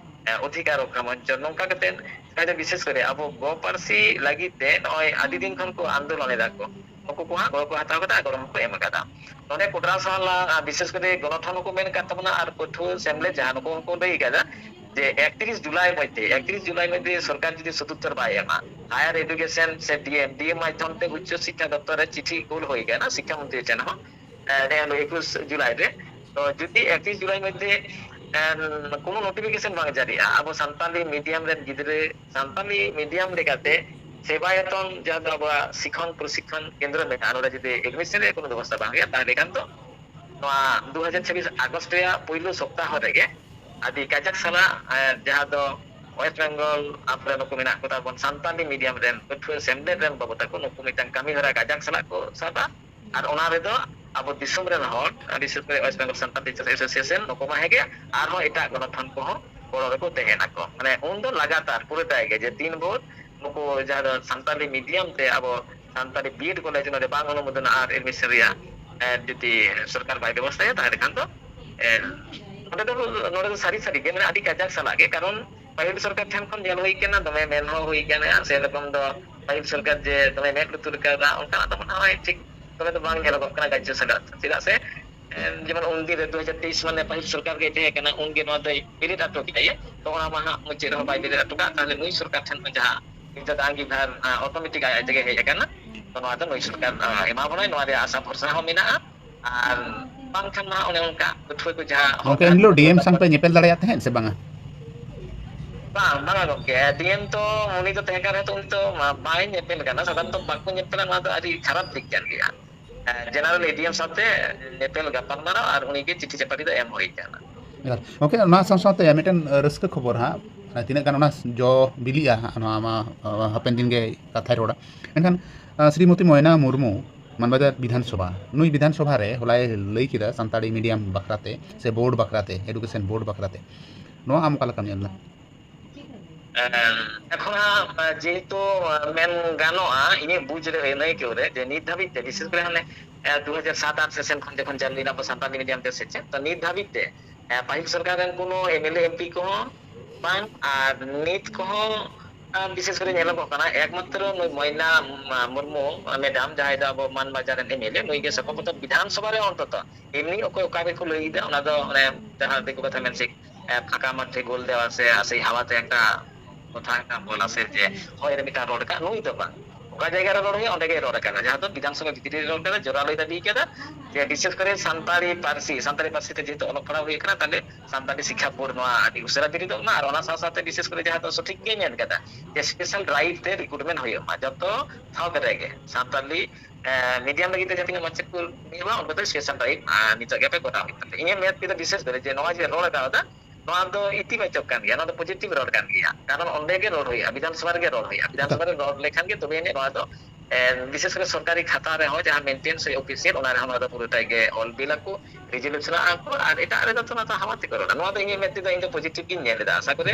ᱮ, ᱚᱫᱷᱤᱠᱟᱨ ᱨᱚᱠᱠᱷᱟ ᱢᱚᱧᱪᱚ, ᱱᱚᱝᱠᱟ ᱠᱟᱛᱮ ᱠᱟᱡᱮ ᱵᱤᱥᱮᱥ ᱠᱚᱨᱮ ᱟᱵᱚ ᱜᱚ ᱯᱟᱹᱨᱥᱤ ᱞᱟᱹᱜᱤᱫ ᱛᱮ ᱱᱚᱜᱼᱚᱭ ᱟᱹᱰᱤ ᱫᱤᱱ ᱠᱷᱚᱱ ᱠᱚ ᱟᱱᱫᱳᱞᱚᱱ ᱮᱫᱟ ᱠᱚ, ᱱᱩᱠᱩ ᱠᱚ ᱦᱟᱸᱜ ᱜᱚᱲᱚ ᱠᱚ ᱦᱟᱛᱟᱣ ᱠᱟᱫᱟ, ᱜᱚᱲᱚ ᱦᱚᱸᱠᱚ ᱮᱢ ᱠᱟᱫᱟ᱾ ᱱᱚᱰᱮ ᱠᱚᱰᱨᱟ ᱥᱟᱦᱟᱞᱟ, ᱟ, ᱵᱤᱥᱮᱥ ᱠᱚᱨᱮ ᱜᱚᱱᱚᱴᱷᱚᱱ ᱦᱚᱸᱠᱚ ᱢᱮᱱ ᱠᱟᱫ ᱛᱟᱵᱚᱱᱟ ᱟᱨ ᱯᱟᱹᱴᱷᱩᱣᱟᱹ ᱥᱮᱢᱞᱮᱫ ᱡᱟᱦᱟᱸ ᱱᱩᱠᱩ ᱦᱚᱸᱠᱚ ᱞᱟᱹᱭ ᱠᱟᱫᱟ ᱡᱮ ᱮᱠᱛᱨᱤᱥ ᱡᱩᱞᱟᱭ ᱢᱚᱫᱽᱫᱷᱮ, ᱮᱠᱛᱨᱤᱥ ᱡᱩᱞᱟᱭ ᱢᱚᱫᱽᱫᱷᱮ ᱥᱚᱨᱠᱟᱨ ᱡᱩᱫᱤ ᱥᱚᱫᱩᱛᱛᱚᱨ ᱵᱟᱭ ᱮᱢᱟ, ᱦᱟᱭᱟᱨ ᱮᱰᱩᱠᱮᱥᱚᱱ ᱥᱮ ᱰᱤ ᱮᱢ, ᱰᱤ ᱮᱢ ᱢᱟᱫᱽᱫᱷᱚᱢ ᱛᱮ ᱩᱪᱪᱚ ᱥᱤᱠᱠᱷᱟ ᱫᱚᱯᱛᱚᱨ ᱨᱮ ᱪᱤᱴᱷᱤ ᱠᱩᱞ ᱦᱩᱭ ᱠᱟᱱᱟ ᱥᱤᱠᱠᱷᱟ ᱢᱚᱱᱛᱨᱤ ᱴᱷᱮᱱ ᱦᱚᱸ, ᱮ, ᱱᱤᱭᱟᱹ ᱦᱤᱞᱳᱜ ᱮᱠᱩᱥ ᱡᱩᱞᱟᱭ ᱨᱮ᱾ ᱛᱚ ᱡᱩᱫᱤ ᱮᱠᱛᱨᱤᱥ ᱡᱩᱞᱟᱭ ᱢᱚᱫᱽᱫᱷᱮ, ᱮ, ᱠᱳᱱᱳ ᱱᱳᱴᱤᱯᱷᱤᱠᱮᱥᱚᱱ ᱵᱟᱝ ᱡᱟᱹᱨᱤᱜᱼᱟ, ᱟᱵᱚ ᱥᱟᱱᱛᱟᱞᱤ ᱢᱤᱰᱤᱭᱟᱢ ᱨᱮᱱ ᱜᱤᱫᱽᱨᱟᱹ, ᱥᱟᱱᱛᱟᱞᱤ ᱢᱤᱰᱤᱭᱟᱢ ᱞᱮᱠᱟᱛᱮ ᱥᱮᱵᱟᱭᱚᱛᱚᱱ, ᱡᱟᱦᱟᱸ ᱫᱚ ᱟᱵᱚᱣᱟᱜ ᱥᱤᱠᱷᱚᱱ ᱯᱨᱚᱥᱤᱠᱷᱚᱱ ᱠᱮᱱᱫᱨᱚ ᱢᱮᱱᱟᱜᱼᱟ, ᱱᱚᱰᱮ ᱡᱩᱫᱤ ᱮᱰᱢᱤᱥᱚᱱ ᱨᱮᱭᱟᱜ ᱠᱳᱱᱳ ᱵᱮᱵᱚᱥᱛᱷᱟ ᱵᱟᱝ ᱦᱩᱭᱩᱜᱼᱟ, ᱛᱟᱦᱚᱞᱮ ᱠᱷᱟᱱ ᱫᱚ ᱱᱚᱣᱟ ᱫᱩ ᱦᱟᱡᱟᱨ ᱪᱷᱟᱵᱵᱤᱥ ᱟᱜᱚᱥᱴ ᱨᱮᱭᱟᱜ ᱯᱳᱭᱞᱳ ᱥᱚᱯᱛᱟᱦᱚ ᱨᱮᱜᱮ ᱟᱹᱰᱤ ᱠᱟᱡᱟᱠ ᱥᱟᱞᱟᱜ, ᱮ, ᱡᱟᱦᱟᱸ ᱫᱚ ᱳᱭᱮᱥᱴ ᱵᱮᱝᱜᱚᱞ ᱟᱯ ᱨᱮ ᱱᱩᱠᱩ ᱢᱮᱱᱟᱜ ᱠᱚᱛᱟ ᱵᱚᱱ ᱥᱟᱱᱛᱟᱞᱤ ᱢᱤᱰᱤᱭᱟᱢ ᱨᱮᱱ ᱯᱟᱹᱴᱷᱩᱣᱟᱹ ᱥᱮᱢᱞᱮᱫ ᱨᱮᱱ ᱵᱟᱹᱵᱩ ᱛᱟᱠᱚ, ᱱᱩᱠᱩ ᱢᱤᱫᱴᱟᱝ ᱠᱟᱹᱢᱤ ᱦᱚᱨᱟ ᱠᱟᱡᱟᱠ ᱥᱟᱞᱟᱜ ᱠᱚ ᱥᱟᱵᱟ᱾ ᱟᱨ ᱚᱱᱟ ᱨᱮᱫᱚ ᱟᱵᱚ ᱫᱤᱥᱚᱢ ᱨᱮᱱ ᱦᱚᱲ, ᱵᱤᱥᱮᱥ ᱠᱚᱨᱮ West Bengal Santal teachers association, ᱱᱩᱠᱩ ᱢᱟ ᱦᱮᱸᱜᱮ, ᱟᱨᱦᱚᱸ ᱮᱴᱟᱜ ᱜᱚᱱᱚᱴᱷᱚᱱ ᱠᱚᱦᱚᱸ ᱜᱚᱲᱚ ᱨᱮᱠᱚ ᱛᱟᱦᱮᱱᱟᱠᱚ᱾ ᱢᱟᱱᱮ ᱩᱱᱫᱚ ᱞᱟᱜᱟᱛᱟᱨ ᱯᱩᱨᱟᱹᱴᱟᱭ ᱜᱮ ᱡᱮ ᱛᱤᱱ ᱵᱷᱳᱨ ᱱᱩᱠᱩ ᱡᱟᱦᱟᱸ ᱫᱚ ᱥᱟᱱᱛᱟᱞᱤ ᱢᱤᱰᱤᱭᱟᱢ ᱛᱮ ᱟᱵᱚ ᱥᱟᱱᱛᱟᱞᱤ ᱵᱤ ᱮᱰ ᱠᱚᱞᱮᱡᱽ ᱱᱚᱰᱮ ᱵᱟᱝ ᱚᱱᱩᱢᱳᱫᱚᱱᱟ ᱟᱨ ᱮᱰᱢᱤᱥᱚᱱ ᱨᱮᱭᱟᱜ, ᱮ, ᱡᱩᱫᱤ ᱥᱚᱨᱠᱟᱨ ᱵᱟᱭ ᱵᱮᱵᱚᱥᱛᱷᱟᱭᱟ, ᱛᱟᱦᱚᱞᱮ ᱠᱷᱟᱱ ᱫᱚ, ᱮ, ᱚᱸᱰᱮ ᱫᱚ, ᱱᱚᱰᱮ ᱫᱚ ᱥᱟᱹᱨᱤ ᱥᱟᱹᱨᱤ ᱜᱮ, ᱢᱟᱱᱮ, ᱟᱹᱰᱤ ᱠᱟᱡᱟᱠ ᱥᱟᱞᱟᱜ ᱜᱮ, ᱠᱟᱨᱚᱱ ᱯᱟᱹᱦᱤᱞ ᱥᱚᱨᱠᱟᱨ ᱴᱷᱮᱱ ᱠᱷᱚᱱ ᱧᱮᱞ ᱦᱩᱭ ᱠᱟᱱᱟ, ᱫᱚᱢᱮ ᱢᱮᱱ ᱦᱚᱸ ᱦᱩᱭ ᱠᱟᱱᱟ, ᱥᱮᱨᱚᱠᱚᱢ ᱫᱚ ᱯᱟᱹᱦᱤᱞ ᱥᱚᱨᱠᱟᱨ ᱡᱮ ᱫᱚᱢᱮ ᱢᱮᱫ ᱞᱩᱛᱩᱨ ᱠᱟᱫᱟ, ᱚᱱᱠᱟᱱᱟᱜ ᱫᱚ ᱢᱚᱱᱮ ᱦᱚᱭ ᱴᱷᱤᱠ ᱫᱚᱢᱮ ᱫᱚ ᱵᱟᱝ ᱧᱮᱞᱚᱜᱚᱜ ᱠᱟᱱᱟ ᱜᱟᱡᱽᱡᱚ ᱥᱟᱞᱟᱜ᱾ ᱪᱮᱫᱟᱜ ᱥᱮ, ᱮᱢ, ᱡᱮᱢᱚᱱ ᱩᱱᱫᱤᱱ ᱨᱮ ᱫᱩ ᱦᱟᱡᱟᱨ ᱛᱮᱭᱤᱥ ᱢᱟᱱᱮ ᱯᱟᱹᱦᱤᱞ ᱥᱚᱨᱠᱟᱨ ᱜᱮ ᱛᱟᱦᱮᱸ ᱠᱟᱱᱟ, ᱩᱱᱜᱮ ᱱᱚᱣᱟ ᱫᱚᱭ ᱵᱮᱨᱮᱫ ᱦᱚᱴᱚ ᱠᱮᱫᱟᱭ, ᱛᱚ ᱚᱱᱟ ᱢᱟ ᱦᱟᱸᱜ ᱢᱩᱪᱟᱹᱫ ᱨᱮᱦᱚᱸ ᱵᱟᱭ ᱵᱮᱨᱮᱫ ᱦᱚᱴᱚ ᱠᱟᱜ, ᱛᱟᱦᱚᱞᱮ ᱱᱩᱭ ᱥᱚᱨᱠᱟᱨ ᱴᱷᱮᱱ ᱠᱷᱚᱱ ᱡᱟᱦᱟᱸ ᱪᱤᱱᱛᱟᱹ ᱫᱚ ᱟᱝᱜᱤᱵᱷᱟᱨ, ᱟᱸ, automatic ᱟᱡ, ᱟᱡ ᱛᱮᱜᱮ ᱦᱮᱡ ᱟᱠᱟᱱᱟ᱾ ᱛᱚ ᱱᱚᱣᱟ ᱫᱚ ᱱᱩᱭ ᱥᱚᱨᱠᱟᱨ, ᱟᱸ, ᱮᱢᱟ ᱵᱚᱱᱟᱭ, ᱱᱚᱣᱟ ᱨᱮᱭᱟᱜ ᱟᱥᱟ ᱵᱷᱚᱨᱥᱟ ᱦᱚᱸ ᱢᱮᱱᱟᱜᱼᱟ᱾ ᱟᱨ ᱵᱟᱝᱠᱷᱟᱱ ᱢᱟ ᱚᱱᱮ ᱚᱱᱠᱟ ᱯᱟᱹᱴᱷᱩᱣᱟᱹ ᱠᱚ ᱡᱟᱦᱟᱸ ᱦᱚᱠ ᱜᱚᱝᱠᱮ, ᱮᱱ ᱦᱤᱞᱳᱜ ᱰᱤ ᱮᱢ ᱥᱟᱶ ᱯᱮ ᱧᱮᱯᱮᱞ ᱫᱟᱲᱮᱭᱟᱜ ᱛᱟᱦᱮᱸᱫ ᱥᱮ ᱵᱟᱝᱟ? ᱵᱟᱝ, ᱵᱟᱝᱟ ᱜᱚᱝᱠᱮ, ᱰᱤ ᱮᱢ ᱛᱚ ᱩᱱᱤ ᱫᱚ ᱛᱟᱦᱮᱸ ᱠᱟᱱ ᱨᱮᱦᱚᱸ ᱛᱚ ᱩᱱᱤ ᱫᱚ ᱢᱟ-, ᱵᱟᱭ ᱧᱮᱯᱮᱞ ᱠᱟᱱᱟ, ᱥᱟᱫᱷᱟᱨᱚᱱᱛᱚ ᱵᱟᱠᱚ ᱧᱮᱯᱮᱞᱟ, ᱱᱚᱣᱟ ᱫᱚ ᱟᱹᱰᱤ ᱠᱷᱟᱨᱟᱯ ᱫᱤᱠ ᱠᱟᱱ ᱜᱮᱭᱟ᱾ ᱮ, ᱡᱮᱱᱟᱨᱮᱞ ᱮ ᱰᱤ ᱮᱢ ᱥᱟᱶᱛᱮ ᱧᱮᱯᱮᱞ ᱜᱟᱯᱟᱞᱢᱟᱨᱟᱣ ᱟᱨ ᱩᱱᱤᱜᱮ ᱪᱤᱴᱷᱤ ᱪᱟᱯᱟᱴᱷᱤ ᱫᱚ ᱮᱢ ᱦᱩᱭ ᱠᱟᱱᱟ᱾ ᱜᱚᱝᱠᱮ, ᱚᱱᱟ ᱥᱟᱶ ᱥᱟᱶᱛᱮ ᱢᱤᱫᱴᱮᱱ ᱨᱟᱹᱥᱠᱟᱹ ᱠᱷᱚᱵᱚᱨ ᱦᱟᱸᱜ, ᱛᱤᱱᱟᱹᱜ ᱜᱟᱱ ᱚᱱᱟ ᱡᱚ ᱵᱤᱞᱤᱜᱼᱟ ᱦᱟᱸᱜ, ᱱᱚᱣᱟ ᱢᱟ, ᱟ, ᱦᱟᱯᱮᱱ ᱫᱤᱱ ᱜᱮ ᱠᱟᱛᱷᱟᱭ ᱨᱚᱲᱟ᱾ ᱢᱮᱱᱠᱷᱟᱱ, ᱟ, ᱥᱨᱤᱢᱚᱛᱤ ᱢᱚᱭᱱᱟ ᱢᱩᱨᱢᱩ ᱢᱟᱱᱵᱟᱡᱟᱨ ᱵᱤᱫᱷᱟᱱ ᱥᱚᱵᱷᱟ, ᱱᱩᱭ ᱵᱤᱫᱷᱟᱱ ᱥᱚᱵᱷᱟ ᱨᱮ ᱦᱚᱞᱟᱭ ᱞᱟᱹᱭ ᱠᱮᱫᱟ ᱥᱟᱱᱛᱟᱲᱤ ᱢᱤᱰᱤᱭᱟᱢ ᱵᱟᱠᱷᱨᱟᱛᱮ ᱥᱮ ᱵᱳᱨᱰ ᱵᱟᱠᱷᱨᱟᱛᱮ, ᱮᱰᱩᱠᱮᱥᱚᱱ ᱵᱳᱨᱰ ᱵᱟᱠᱷᱨᱟᱛᱮ᱾ ᱱᱚᱣᱟ ᱟᱢ ᱚᱠᱟ ᱞᱮᱠᱟᱢ ᱧᱮᱞ ᱮᱫᱟ? ᱮᱸ, ᱮᱠᱷᱚᱱ ᱦᱟᱸᱜ, ᱮᱸ, ᱡᱮᱦᱮᱛᱩ, ᱮᱸ, ᱢᱮᱱ ᱜᱟᱱᱚᱜᱼᱟ, ᱤᱧᱟᱹᱜ ᱵᱩᱡᱽ ᱨᱮ, ᱟᱹᱱᱟᱹᱭᱠᱟᱹᱣ ᱨᱮ, ᱡᱮ ᱱᱤᱛ ᱫᱷᱟᱹᱵᱤᱡ ᱛᱮ, ᱵᱤᱥᱮᱥ ᱠᱚᱨᱮ ᱦᱟᱱᱮ, ᱮᱸ, ᱫᱩ ᱦᱟᱡᱟᱨ ᱥᱟᱛ ᱟᱴ ᱥᱮᱥᱚᱱ ᱠᱷᱚᱱ ᱡᱚᱠᱷᱚᱱ ᱪᱟᱹᱞᱩᱭᱮᱱᱟ ᱟᱵᱚ ᱥᱟᱱᱛᱟᱲᱤ ᱢᱤᱰᱤᱭᱟᱢ ᱛᱮ ᱥᱮᱪᱮᱫ, ᱛᱚ ᱱᱤᱛ ᱫᱷᱟᱹᱵᱤᱡ ᱛᱮ, ᱮᱸ, ᱯᱟᱹᱦᱤᱞ ᱥᱚᱨᱠᱟᱨ ᱨᱮᱱ ᱠᱳᱱᱳ M L A, M P ᱠᱚᱦᱚᱸ ᱵᱟᱝ, ᱟᱨ ᱱᱤᱛ ᱠᱚᱦᱚᱸ, ᱮᱸ, ᱵᱤᱥᱮᱥ ᱠᱚᱨᱮ ᱧᱮᱞᱚᱜᱚᱜ ᱠᱟᱱᱟ, ᱮᱠᱢᱟᱛᱨᱚ ᱱᱩᱭ ᱢᱚᱭᱱᱟ, ᱩᱢ, ᱢᱩᱨᱢᱩ, ᱢᱮᱰᱟᱢ, ᱡᱟᱦᱟᱸᱭ ᱫᱚ ᱟᱵᱚ ᱢᱟᱱᱵᱟᱡᱟᱨ ᱨᱮᱱ ᱮᱢ ᱮᱞ ᱮ, ᱱᱩᱭ ᱜᱮ ᱥᱚᱨᱵᱚᱯᱨᱚᱛᱷᱚᱢ ᱵᱤᱫᱷᱟᱱ ᱥᱚᱵᱷᱟ ᱨᱮ ᱚᱱᱛᱚᱛᱚ, ᱮᱢᱱᱤ ᱚᱠᱚᱭ ᱚᱠᱟ ᱜᱮᱠᱚ ᱞᱟᱹᱭ ᱮᱫᱟ, ᱚᱱᱟ ᱫᱚ ᱚᱱᱮ ᱡᱟᱦᱟᱸ ᱫᱤᱠᱩ ᱠᱟᱛᱷᱟ ᱢᱮᱱ ᱥᱮ, ᱮ, ᱯᱷᱟᱸᱠᱟ ᱢᱟᱴᱷᱮ ᱜᱳᱞ ᱫᱮᱣᱟ ᱥᱮ ᱟᱥᱮ ᱦᱟᱣᱟ ᱛᱮ ᱮᱠᱴᱟ ᱠᱚᱛᱷᱟ ᱮᱠᱴᱟ ᱵᱚᱞᱟ ᱥᱮ ᱡᱮ ᱦᱚᱭ ᱨᱮ ᱢᱤᱫᱴᱟᱝ ᱨᱚᱲ ᱠᱟᱜ, ᱱᱩᱭ ᱫᱚ ᱵᱟᱝ᱾ ᱚᱠᱟ ᱡᱟᱭᱜᱟ ᱨᱮ ᱨᱚᱲ ᱦᱩᱭᱩᱜᱼᱟ, ᱚᱸᱰᱮ ᱜᱮ ᱨᱚᱲ ᱟᱠᱟᱱᱟ᱾ ᱡᱟᱦᱟᱸ ᱫᱚ ᱵᱤᱫᱷᱟᱱ ᱥᱚᱵᱷᱟ ᱵᱷᱤᱛᱨᱤ ᱨᱮ ᱨᱚᱲ ᱠᱟᱫᱟ, ᱡᱳᱨᱟᱞᱳᱭ ᱫᱟᱵᱤ ᱠᱟᱫᱟ ᱡᱮ ᱵᱤᱥᱮᱥ ᱠᱚᱨᱮ ᱥᱟᱱᱛᱟᱲᱤ ᱯᱟᱹᱨᱥᱤ, ᱥᱟᱱᱛᱟᱲᱤ ᱯᱟᱹᱨᱥᱤ ᱛᱮ ᱡᱮᱦᱮᱛᱩ ᱚᱞᱚᱜ ᱯᱟᱲᱦᱟᱣ ᱦᱩᱭᱩᱜ ᱠᱟᱱᱟ, ᱛᱟᱦᱞᱮ ᱥᱟᱱᱛᱟᱲᱤ ᱥᱤᱠᱠᱷᱟ ᱵᱳᱨᱰ ᱱᱚᱣᱟ ᱟᱹᱰᱤ ᱩᱥᱟᱹᱨᱟ ᱵᱮᱨᱮᱫᱚᱜ ᱢᱟ᱾ ᱟᱨ ᱚᱱᱟ ᱥᱟᱶ ᱥᱟᱶᱛᱮ ᱵᱤᱥᱮᱥ ᱠᱚᱨᱮ ᱡᱟᱦᱟᱸ ᱫᱚ ᱥᱚᱴᱷᱤᱠ ᱜᱮ ᱢᱮᱱ ᱠᱟᱫᱟ ᱡᱮ special drive ᱛᱮ recruitment ᱦᱩᱭᱩᱜ ᱢᱟ ᱡᱚᱛᱚ ᱴᱷᱟᱶ ᱨᱮᱜᱮ ᱥᱟᱱᱛᱟᱲᱤ, ᱮ, medium ᱞᱟᱹᱜᱤᱫ ᱛᱮ ᱡᱟᱦᱟᱸ ᱛᱤᱱᱟᱹᱜ ᱢᱟᱪᱮᱫ ᱠᱚ ᱱᱤᱭᱳᱜᱟ, ᱩᱱᱠᱩ ᱫᱚ special drive, ᱮ, ᱱᱤᱛᱚᱜ ᱜᱮᱯᱮ ᱠᱚᱨᱟᱣ ᱦᱩᱭᱩᱜ ᱛᱟᱯᱮᱭᱟ᱾ ᱤᱧᱟᱹᱜ ᱢᱮᱫ ᱛᱮᱫᱚ ᱵᱤᱥᱮᱥ ᱠᱚᱨᱮ ᱡᱮ ᱱᱚᱣᱟ ᱡᱮ ᱨᱚᱲ ᱠᱟᱣᱫᱟ, ᱱᱚᱣᱟ ᱫᱚ ᱤᱛᱤᱵᱟᱪᱚᱠ ᱠᱟᱱ ᱜᱮᱭᱟ, ᱱᱚᱣᱟ ᱫᱚ positive ᱨᱚᱲ ᱠᱟᱱ ᱜᱮᱭᱟ, ᱠᱟᱨᱚᱱ ᱚᱸᱰᱮ ᱜᱮ ᱨᱚᱲ ᱦᱩᱭᱩᱜᱼᱟ, ᱵᱤᱫᱷᱟᱱ ᱥᱚᱵᱷᱟ ᱨᱮᱜᱮ ᱨᱚᱲ ᱦᱩᱭᱩᱜᱼᱟ᱾ ᱵᱤᱫᱷᱟᱱ ᱥᱚᱵᱷᱟ ᱨᱮ ᱨᱚᱲ ᱞᱮᱠᱷᱟᱱ ᱜᱮ ᱛᱚᱵᱮ ᱟᱹᱱᱤᱡ ᱱᱚᱣᱟ ᱫᱚ ᱮ, ᱵᱤᱥᱮᱥ ᱠᱚᱨᱮ ᱥᱚᱨᱠᱟᱨᱤ ᱠᱷᱟᱛᱟ ᱨᱮᱦᱚᱸ ᱡᱟᱦᱟᱸ ᱢᱮᱱᱴᱮᱱᱥ ᱦᱩᱭᱩᱜ ᱚᱯᱷᱤᱥᱤᱭᱟᱞ, ᱚᱱᱟ ᱨᱮᱦᱚᱸ ᱱᱚᱣᱟ ᱫᱚ ᱯᱩᱨᱟᱹᱴᱟᱭ ᱜᱮ ᱚᱞ ᱵᱤᱞ ᱟᱠᱚ, ᱨᱤᱡᱚᱞᱩᱥᱚᱱ ᱟᱠᱚ, ᱟᱨ ᱮᱴᱟᱜ ᱨᱮᱫᱚ ᱛᱚ ᱱᱚᱣᱟ ᱫᱚ ᱦᱟᱢᱟ ᱛᱮᱠᱚ ᱨᱚᱲᱟ᱾ ᱱᱚᱣᱟ ᱫᱚ ᱤᱧᱟᱹᱜ ᱢᱮᱫ ᱛᱮᱫᱚ ᱤᱧ ᱫᱚ ᱯᱚᱡᱤᱴᱤᱵᱷ ᱜᱤᱧ ᱧᱮᱞ ᱮᱫᱟ᱾ ᱟᱥᱟ ᱠᱚᱨᱮ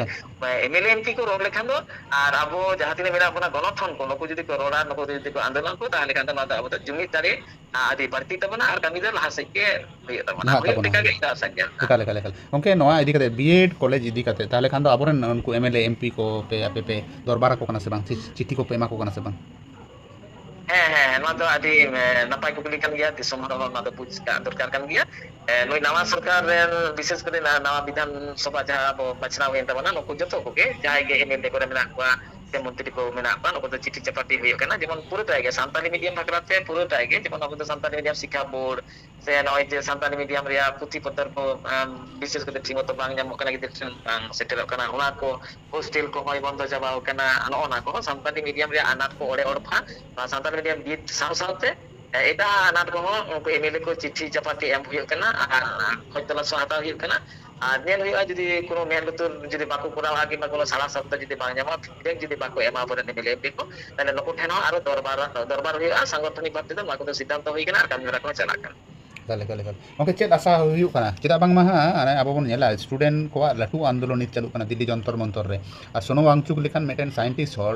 ᱮᱢᱮᱞᱮ ᱮᱢᱯᱤ ᱠᱚ ᱨᱚᱲ ᱞᱮᱠᱷᱟᱱ ᱫᱚ, ᱟᱨ ᱟᱵᱚ ᱡᱟᱦᱟᱸ ᱛᱤᱱᱟᱹᱜ ᱢᱮᱱᱟᱜ ᱵᱚᱱᱟ ᱜᱚᱱᱚᱴᱷᱚᱱ ᱠᱚ, ᱱᱩᱠᱩ ᱡᱩᱫᱤ ᱠᱚ ᱨᱚᱲᱟ, ᱱᱩᱠᱩ ᱡᱩᱫᱤ ᱠᱚ ᱟᱱᱫᱳᱞᱚᱱ ᱠᱚ, ᱛᱟᱦᱚᱞᱮ ᱠᱷᱟᱱ ᱫᱚ ᱱᱚᱣᱟ ᱫᱚ ᱟᱵᱚ ᱫᱚ ᱡᱩᱢᱤᱫ ᱫᱟᱲᱮ ᱟᱹᱰᱤ ᱵᱟᱹᱲᱛᱤ ᱛᱟᱵᱚᱱᱟ ᱟᱨ ᱠᱟᱹᱢᱤ ᱫᱚ ᱞᱟᱦᱟ ᱥᱮᱫ ᱜᱮ ᱦᱩᱭᱩᱜ ᱛᱟᱵᱚᱱᱟ, ᱞᱟᱦᱟᱜ ᱦᱩᱭᱩᱜ ᱛᱟᱵᱚᱱᱟ᱾ ᱞᱮᱠᱟ ᱜᱮ ᱤᱧ ᱫᱚ ᱟᱥᱟᱧ ᱧᱮᱞ ᱮᱫᱟ᱾ ᱮᱠᱟᱞ, ᱮᱠᱟᱞ, ᱮᱠᱟᱞ᱾ ᱜᱚᱢᱠᱮ, ᱱᱚᱣᱟ ᱤᱫᱤ ᱠᱟᱛᱮ, ᱵᱤᱭᱮᱰ ᱠᱚᱞᱮᱡᱽ ᱤᱫᱤ ᱠᱟᱛᱮ, ᱛᱟᱦᱚᱞᱮ ᱠᱷᱟᱱ ᱫᱚ ᱟᱵᱚᱨᱮᱱ ᱩᱱᱠᱩ ᱮᱢᱮᱞᱮ ᱮᱢᱯᱤ ᱠᱚ ᱯᱮ ᱟᱯᱮ ᱯᱮ ᱫᱚᱨᱵᱟᱨ ᱟᱠᱚ ᱠᱟᱱᱟ ᱥᱮ ᱵᱟᱝ? ᱪᱤ-, ᱪᱤᱴᱷᱤ ᱠᱚᱯᱮ ᱮᱢᱟ ᱠᱚ ᱠᱟᱱᱟ ᱥᱮ ᱵᱟᱝ? ᱦᱮᱸ, ᱦᱮᱸ, ᱱᱚᱣᱟ ᱫᱚ ᱟᱹᱰᱤ, ᱮ, ᱱᱟᱯᱟᱭ ᱠᱩᱠᱞᱤ ᱠᱟᱱ ᱜᱮᱭᱟ᱾ ᱫᱤᱥᱚᱢ ᱦᱚᱲ ᱦᱚᱸ ᱱᱚᱣᱟ ᱫᱚ ᱵᱩᱡᱽ ᱠᱟᱜ ᱫᱚᱨᱠᱟᱨ ᱠᱟᱱ ᱜᱮᱭᱟ᱾ ᱮ, ᱱᱩᱭ ᱱᱟᱣᱟ ᱥᱚᱨᱠᱟᱨ ᱨᱮᱱ, ᱵᱤᱥᱮᱥ ᱠᱚᱨᱮ ᱱᱟ-, ᱱᱟᱣᱟ ᱵᱤᱫᱷᱟᱱ ᱥᱚᱵᱷᱟ ᱡᱟᱦᱟᱸ ᱟᱵᱚ ᱵᱟᱪᱷᱱᱟᱣ ᱦᱩᱭᱮᱱ ᱛᱟᱵᱚᱱᱟ, ᱱᱩᱠᱩ ᱡᱚᱛᱚ ᱠᱚᱜᱮ ᱡᱟᱦᱟᱸᱭ ᱜᱮ ᱮᱢᱮᱞᱮ ᱠᱚᱨᱮ ᱢᱮᱱᱟᱜ ᱠᱚᱣᱟ ᱥᱮ ᱢᱚᱱᱛᱨᱤ ᱠᱚ ᱢᱮᱱᱟᱜ ᱠᱚᱣᱟ, ᱱᱩᱠᱩ ᱫᱚ ᱪᱤᱴᱷᱤ ᱪᱟᱯᱟᱴᱤ ᱦᱩᱭᱩᱜ ᱠᱟᱱᱟ, ᱡᱮᱢᱚᱱ ᱯᱩᱨᱟᱹᱴᱟᱭ ᱜᱮ ᱥᱟᱱᱛᱟᱞᱤ ᱢᱤᱰᱤᱭᱟᱢ ᱵᱟᱠᱷᱨᱟ ᱛᱮ ᱯᱩᱨᱟᱹᱴᱟᱭ ᱜᱮ, ᱡᱮᱢᱚᱱ ᱟᱵᱚ ᱫᱚ ᱥᱟᱱᱛᱟᱞᱤ ᱢᱤᱰᱤᱭᱟᱢ ᱥᱤᱠᱠᱷᱟ ᱵᱳᱨᱰ ᱥᱮ ᱱᱚᱜᱼᱚᱭ ᱡᱮ ᱥᱟᱱᱛᱟᱞᱤ ᱢᱤᱰᱤᱭᱟᱢ ᱨᱮᱭᱟᱜ ᱯᱩᱛᱷᱤ ᱯᱚᱛᱚᱵ ᱠᱚ, ᱟᱢ, ᱵᱤᱥᱮᱥ ᱠᱟᱛᱮ ᱴᱷᱤᱠ ᱢᱚᱛᱚ ᱵᱟᱝ ᱧᱟᱢᱚᱜ ᱠᱟᱱᱟ, ᱜᱤᱫᱽᱨᱟᱹ ᱴᱷᱮᱱ ᱵᱟᱝ ᱥᱮᱴᱮᱨᱚᱜ ᱠᱟᱱᱟ, ᱚᱱᱟ ᱠᱚ, ᱦᱳᱥᱴᱮᱞ ᱠᱚᱦᱚᱸᱭ ᱵᱚᱱᱫᱚ ᱪᱟᱵᱟᱣ ᱠᱟᱱᱟ, ᱱᱚᱜᱼᱚ ᱱᱟ ᱠᱚᱦᱚᱸ ᱥᱟᱱᱛᱟᱞᱤ ᱢᱤᱰᱤᱭᱟᱢ ᱨᱮᱭᱟᱜ ᱟᱱᱟᱴ ᱠᱚ ᱚᱲᱮ ᱚᱲᱯᱷᱟ᱾ ᱱᱚᱣᱟ ᱥᱟᱱᱛᱟᱞᱤ ᱢᱤᱰᱤᱭᱟᱢ ᱵᱤᱫ ᱥᱟᱶ ᱥᱟᱶᱛᱮ, ᱮ, ᱮᱴᱟᱜ ᱟᱱᱟᱴ ᱠᱚᱦᱚᱸ ᱩᱱᱠᱩ ᱮᱢᱮᱞᱮ ᱠᱚ ᱪᱤᱴᱷᱤ ᱪᱟᱯᱟᱴᱤ ᱮᱢ ᱦᱩᱭᱩᱜ ᱠᱟᱱᱟ ᱟᱨ ᱠᱷᱚᱡᱽ ᱛᱚᱞᱟᱥ ᱦᱚᱸ ᱦᱟᱛᱟᱣ ᱦᱩᱭᱩᱜ ᱠᱟᱱᱟ᱾ ᱟᱨ ᱧᱮᱞ ᱦᱩᱭᱩᱜᱼᱟ, ᱡᱩᱫᱤ ᱠᱳᱱᱳ ᱢᱮᱫ ᱞᱩᱛᱩᱨ ᱡᱩᱫᱤ ᱵᱟᱠᱚ ᱠᱚᱨᱟᱣᱟ ᱠᱤᱝᱵᱟ ᱠᱳᱱᱳ ᱥᱟᱲᱟ ᱥᱟᱯᱴᱟ ᱡᱩᱫᱤ ᱵᱟᱝ ᱧᱟᱢᱚᱜᱼᱟ, feedback ᱡᱩᱫᱤ ᱵᱟᱠᱚ ᱮᱢᱟ ᱟᱵᱚᱨᱮᱱ ᱮᱢᱮᱞᱮ ᱮᱢᱯᱤ ᱠᱚ, ᱛᱟᱦᱞᱮ ᱱᱩᱠᱩ ᱴᱷᱮᱱ ᱦᱚᱸ ᱟᱨᱚ ᱫᱚᱨᱵᱟᱨ, ᱫᱚᱨᱵᱟᱨ ᱦᱩᱭᱩᱜᱼᱟ᱾ ᱥᱟᱝᱜᱚᱴᱷᱚᱱᱤᱠ ᱵᱷᱟᱵ ᱛᱮᱫᱚ ᱱᱚᱣᱟ ᱠᱚᱫᱚ ᱥᱤᱫᱽᱫᱷᱟᱱᱛᱚ ᱦᱩᱭ ᱠᱟᱱᱟ ᱟᱨ ᱠᱟᱹᱢᱤ ᱦᱚᱨᱟ ᱠᱚᱦᱚᱸ ᱪᱟᱞᱟᱜ ᱠᱟᱱᱟ᱾ ᱮᱠᱟᱞ, ᱮᱠᱟᱞ, ᱮᱠᱟᱞ᱾ ᱜᱚᱢᱠᱮ, ᱪᱮᱫ ᱟᱥᱟ ᱦᱩᱭᱩᱜ ᱠᱟᱱᱟ? ᱪᱮᱫᱟᱜ ᱵᱟᱝᱢᱟ ᱦᱟᱸᱜ, ᱟᱨ ᱟᱵᱚ ᱵᱚᱱ ᱧᱮᱞᱟ, student ᱠᱚᱣᱟᱜ ᱞᱟᱹᱴᱩ ᱟᱱᱫᱳᱞᱚᱱ ᱱᱤᱛ ᱪᱟᱹᱞᱩᱜ ᱠᱟᱱᱟ ᱫᱤᱞᱞᱤ ᱡᱚᱱᱛᱚᱨ ᱢᱚᱱᱛᱚᱨ ᱨᱮ᱾ ᱟᱨ ᱥᱳᱱᱩ ᱣᱟᱝᱪᱩᱠ ᱞᱮᱠᱟᱱ ᱢᱤᱫᱴᱮᱱ scientist ᱦᱚᱲ,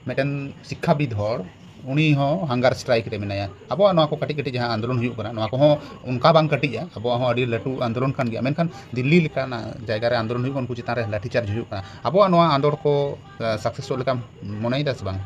ᱢᱤᱫᱴᱮᱱ ᱥᱤᱠᱠᱷᱟᱵᱤᱫ ᱦᱚᱲ, ᱩᱱᱤ ᱦᱚᱸ hunger strike ᱨᱮ ᱢᱮᱱᱟᱭᱟ᱾ ᱟᱵᱚᱣᱟᱜ ᱱᱚᱣᱟ ᱠᱚ ᱠᱟᱹᱴᱤᱡ ᱠᱟᱹᱴᱤᱡ ᱡᱟᱦᱟᱸ ᱟᱱᱫᱳᱞᱚᱱ ᱦᱩᱭᱩᱜ ᱠᱟᱱᱟ, ᱱᱚᱣᱟ ᱠᱚᱦᱚᱸ ᱚᱱᱠᱟ ᱵᱟᱝ ᱠᱟᱹᱴᱤᱡᱼᱟ, ᱟᱵᱚᱣᱟᱜ ᱦᱚᱸ ᱟᱹᱰᱤ ᱞᱟᱹᱴᱩ ᱟᱱᱫᱳᱞᱚᱱ ᱠᱟᱱ ᱜᱮᱭᱟ᱾ ᱢᱮᱱᱠᱷᱟᱱ ᱫᱤᱞᱞᱤ ᱞᱮᱠᱟᱱᱟᱜ ᱡᱟᱭᱜᱟ ᱨᱮ ᱟᱱᱫᱳᱞᱚᱱ ᱦᱩᱭᱩᱜ ᱠᱟᱱᱟ, ᱩᱱᱠᱩ ᱪᱮᱛᱟᱱ ᱨᱮ ᱞᱟᱴᱷᱤ ᱪᱟᱨᱡᱽ ᱦᱩᱭᱩᱜ ᱠᱟᱱᱟ᱾ ᱟᱵᱚᱣᱟᱜ ᱱᱚᱣᱟ ᱟᱸᱫᱳᱲ ᱠᱚ, ᱟ, successᱚᱜ ᱞᱮᱠᱟᱢ ᱢᱚᱱᱮᱭᱮᱫᱟ ᱥᱮ ᱵᱟᱝ?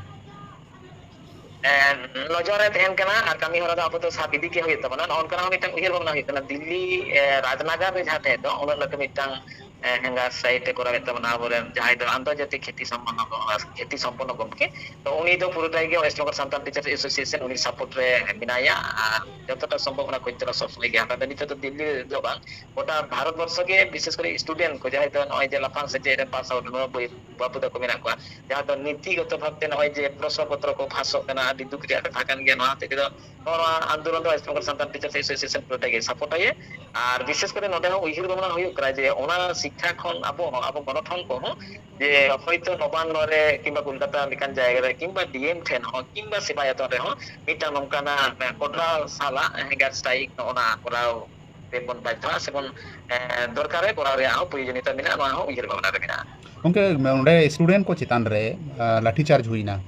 ᱮᱸ, ᱱᱚᱡᱚᱨ ᱨᱮ ᱛᱟᱦᱮᱱ ᱠᱟᱱᱟ ᱟᱨ ᱠᱟᱹᱢᱤ ᱦᱚᱨᱟ ᱫᱚ ᱟᱵᱚ ᱫᱚ ᱥᱟᱵ ᱤᱫᱤ ᱜᱮ ᱦᱩᱭᱩᱜ ᱛᱟᱵᱚᱱᱟ᱾ ᱱᱚᱜᱼᱚ ᱱᱚᱝᱠᱟᱱᱟᱜ ᱦᱚᱸ ᱢᱤᱫᱴᱟᱝ ᱩᱭᱦᱟᱹᱨ ᱵᱷᱟᱵᱽᱱᱟ ᱦᱩᱭᱩᱜ ᱠᱟᱱᱟ᱾ ᱫᱤᱞᱞᱤ, ᱮ, ᱨᱟᱡᱽᱱᱟᱜᱟᱨ ᱨᱮ ᱡᱟᱦᱟᱸ ᱛᱟᱦᱮᱸ ᱫᱚ, ᱩᱱᱟᱹᱜ ᱞᱟᱹᱴᱩ ᱢᱤᱫᱴᱟᱝ, ᱮ, ᱦᱮᱸᱜᱟᱨ ᱥᱟᱭᱤᱴ ᱮ ᱠᱚᱨᱟᱣᱮᱫ ᱛᱟᱵᱚᱱᱟ ᱟᱵᱚᱨᱮᱱ ᱡᱟᱦᱟᱸᱭ ᱫᱚ ᱟᱱᱛᱚᱨᱡᱟᱛᱤᱠ ᱠᱷᱮᱛᱤ ᱥᱚᱢᱯᱚᱱᱱᱚ ᱠᱚ, ᱠᱷᱮᱛᱤ ᱥᱚᱢᱯᱚᱱᱱᱚ ᱜᱚᱢᱠᱮ᱾ ᱛᱚ ᱩᱱᱤ ᱫᱚ ᱯᱩᱨᱟᱹᱴᱟᱭ ᱜᱮ west Bengal Santal teachers association ᱩᱱᱤ ᱥᱟᱯᱳᱨᱴ ᱨᱮ ᱢᱮᱱᱟᱭᱟ᱾ ᱟᱨ ᱡᱚᱛᱚᱴᱟ ᱥᱚᱢᱵᱷᱚᱵ ᱚᱱᱟ ᱠᱚᱧ ᱛᱚᱨᱟ ᱥᱚᱵ ᱥᱚᱢᱚᱭ ᱜᱮ ᱦᱟᱛᱟᱣ ᱮᱫᱟ᱾ ᱱᱤᱛᱚᱜ ᱫᱚ ᱫᱤᱞᱞᱤ ᱫᱚ ᱵᱟᱝ, ᱜᱚᱴᱟ ᱵᱷᱟᱨᱚᱛ ᱵᱚᱨᱥᱚ ᱜᱮ, ᱵᱤᱥᱮᱥ ᱠᱚᱨᱮ ᱥᱴᱩᱰᱮᱱᱴ ᱠᱚ ᱡᱟᱦᱟᱸᱭ ᱫᱚ ᱱᱚᱜᱼᱚᱭ ᱡᱮ ᱞᱟᱯᱷᱟᱝ ᱥᱮᱪᱮᱫ ᱨᱮ ᱯᱟᱥ ᱟᱣᱩᱴ ᱵᱟᱹᱵᱩ ᱛᱟᱠᱚ ᱢᱮᱱᱟᱜ ᱠᱚᱣᱟ, ᱡᱟᱦᱟᱸ ᱫᱚ ᱱᱤᱛᱤᱜᱚᱛᱚ ᱵᱷᱟᱵᱛᱮ ᱱᱚᱜᱼᱚᱭ ᱡᱮ ᱯᱨᱚᱥᱱᱚ ᱯᱚᱛᱨᱚ ᱠᱚ ᱯᱷᱟᱥᱚᱜ ᱠᱟᱱᱟ, ᱟᱹᱰᱤ ᱫᱩᱠ ᱨᱮᱭᱟᱜ ᱠᱟᱛᱷᱟ ᱠᱟᱱ ᱜᱮᱭᱟ᱾ ᱱᱚᱣᱟ ᱦᱚᱛᱮᱡ ᱛᱮᱫᱚ ᱱᱚᱣᱟ ᱟᱱᱫᱳᱞᱚᱱ ᱫᱚ West Bengal Santal teachers association ᱯᱩᱨᱟᱹᱴᱟ ᱜᱮ ᱥᱟᱯᱳᱨᱴ ᱟᱭᱮ᱾ ᱟᱨ ᱵᱤᱥᱮᱥ ᱠᱚᱨᱮ ᱱᱚᱰᱮ ᱦᱚᱸ ᱩᱭᱦᱟᱹᱨ ᱵᱷᱟᱵᱽᱱᱟ ᱦᱩᱭᱩᱜ ᱠᱟᱱᱟ ᱡᱮ ᱚᱱᱟ ᱥᱤᱠ- ᱴᱷᱮᱱ ᱠᱷᱚᱱ ᱟᱵᱚ ᱦᱚᱸ, ᱟᱵᱚ ᱜᱚᱱᱚᱴᱷᱚᱱ ᱠᱚᱦᱚᱸ, ᱡᱮ ᱦᱚᱭᱛᱳ ᱱᱚᱵᱟᱱᱱᱚ ᱨᱮ ᱠᱤᱝᱵᱟ ᱠᱳᱞᱠᱟᱛᱟ ᱞᱮᱠᱟᱱ ᱡᱟᱭᱜᱟ ᱨᱮ ᱠᱤᱝᱵᱟ ᱰᱤ ᱮᱢ ᱴᱷᱮᱱ ᱦᱚᱸ ᱠᱤᱝᱵᱟ ᱥᱮᱵᱟᱭᱚᱛᱚᱱ ᱨᱮᱦᱚᱸ ᱢᱤᱫᱴᱟᱝ ᱱᱚᱝᱠᱟᱱᱟᱜ ᱠᱚᱴᱨᱟ ᱥᱟᱞᱟᱜ ᱦᱮᱸᱜᱟᱨ ᱥᱴᱨᱟᱭᱤᱠ ᱱᱚᱜᱼᱚ ᱱᱟ ᱠᱚᱨᱟᱣ ᱛᱮᱵᱚᱱ ᱵᱟᱫᱽᱫᱷᱚᱜᱼᱟ ᱥᱮᱵᱚᱱ, ᱮ, ᱫᱚᱨᱠᱟᱨ ᱨᱮ ᱠᱚᱨᱟᱣ ᱨᱮᱭᱟᱜ ᱦᱚᱸ ᱯᱨᱚᱭᱳᱡᱚᱱᱤᱭᱚᱛᱟ ᱢᱮᱱᱟᱜᱼᱟ, ᱱᱚᱣᱟ ᱦᱚᱸ ᱩᱭᱦᱟᱹᱨ ᱵᱷᱟᱵᱽᱱᱟ ᱨᱮ ᱢᱮᱱᱟᱜᱼᱟ᱾ ᱜᱚᱢᱠᱮ, ᱚᱸᱰᱮ ᱥᱴᱩᱰᱮᱱᱴ ᱠᱚ ᱪᱮᱛᱟᱱ ᱨᱮ, ᱟ, ᱞᱟᱴᱷᱤ ᱪᱟᱨᱡᱽ ᱦᱩᱭᱱᱟ,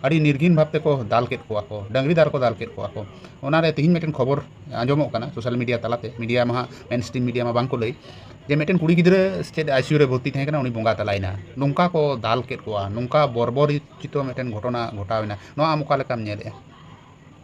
ᱟᱹᱰᱤ ᱱᱤᱨᱜᱷᱤᱱ ᱵᱷᱟᱵᱽ ᱛᱮᱠᱚ ᱫᱟᱞ ᱠᱮᱫ ᱠᱚᱣᱟ ᱠᱚ, ᱰᱟᱹᱝᱨᱤ ᱫᱟᱞ ᱠᱚ ᱫᱟᱞ ᱠᱮᱫ ᱠᱚᱣᱟ ᱠᱚ᱾ ᱚᱱᱟᱨᱮ ᱛᱮᱦᱮᱧ ᱢᱤᱫᱴᱮᱱ ᱠᱷᱚᱵᱚᱨ ᱟᱸᱡᱚᱢᱚᱜ ᱠᱟᱱᱟ ᱥᱳᱥᱟᱞ ᱢᱤᱰᱤᱭᱟ ᱛᱟᱞᱟᱛᱮ, ᱢᱤᱰᱤᱭᱟ ᱢᱟ ᱦᱟᱸᱜ ᱢᱮᱱ ᱥᱴᱨᱤᱢ ᱢᱤᱰᱤᱭᱟ ᱢᱟ ᱵᱟᱝ ᱠᱚ ᱞᱟᱹᱭ, ᱡᱮ ᱢᱤᱫᱴᱮᱱ ᱠᱩᱲᱤ ᱜᱤᱫᱽᱨᱟᱹ ᱪᱮᱫ ᱟᱭ ᱥᱤ ᱭᱩ ᱨᱮ ᱵᱷᱚᱨᱛᱤ ᱛᱟᱦᱮᱸ ᱠᱟᱱᱟ, ᱩᱱᱤ ᱵᱚᱸᱜᱟ ᱛᱟᱞᱟᱭᱮᱱᱟ᱾ ᱱᱚᱝᱠᱟ ᱠᱚ ᱫᱟᱞ ᱠᱮᱫ ᱠᱚᱣᱟ, ᱱᱚᱝᱠᱟ ᱵᱚᱨᱵᱚᱨᱤᱪᱤᱛᱚ ᱢᱤᱫᱴᱮᱱ ᱜᱷᱚᱴᱚᱱᱟ ᱜᱷᱚᱴᱟᱣ ᱮᱱᱟ᱾ ᱱᱚᱣᱟ ᱟᱢ ᱚᱠᱟ ᱞᱮᱠᱟᱢ ᱧᱮᱞᱮᱫᱼᱟ?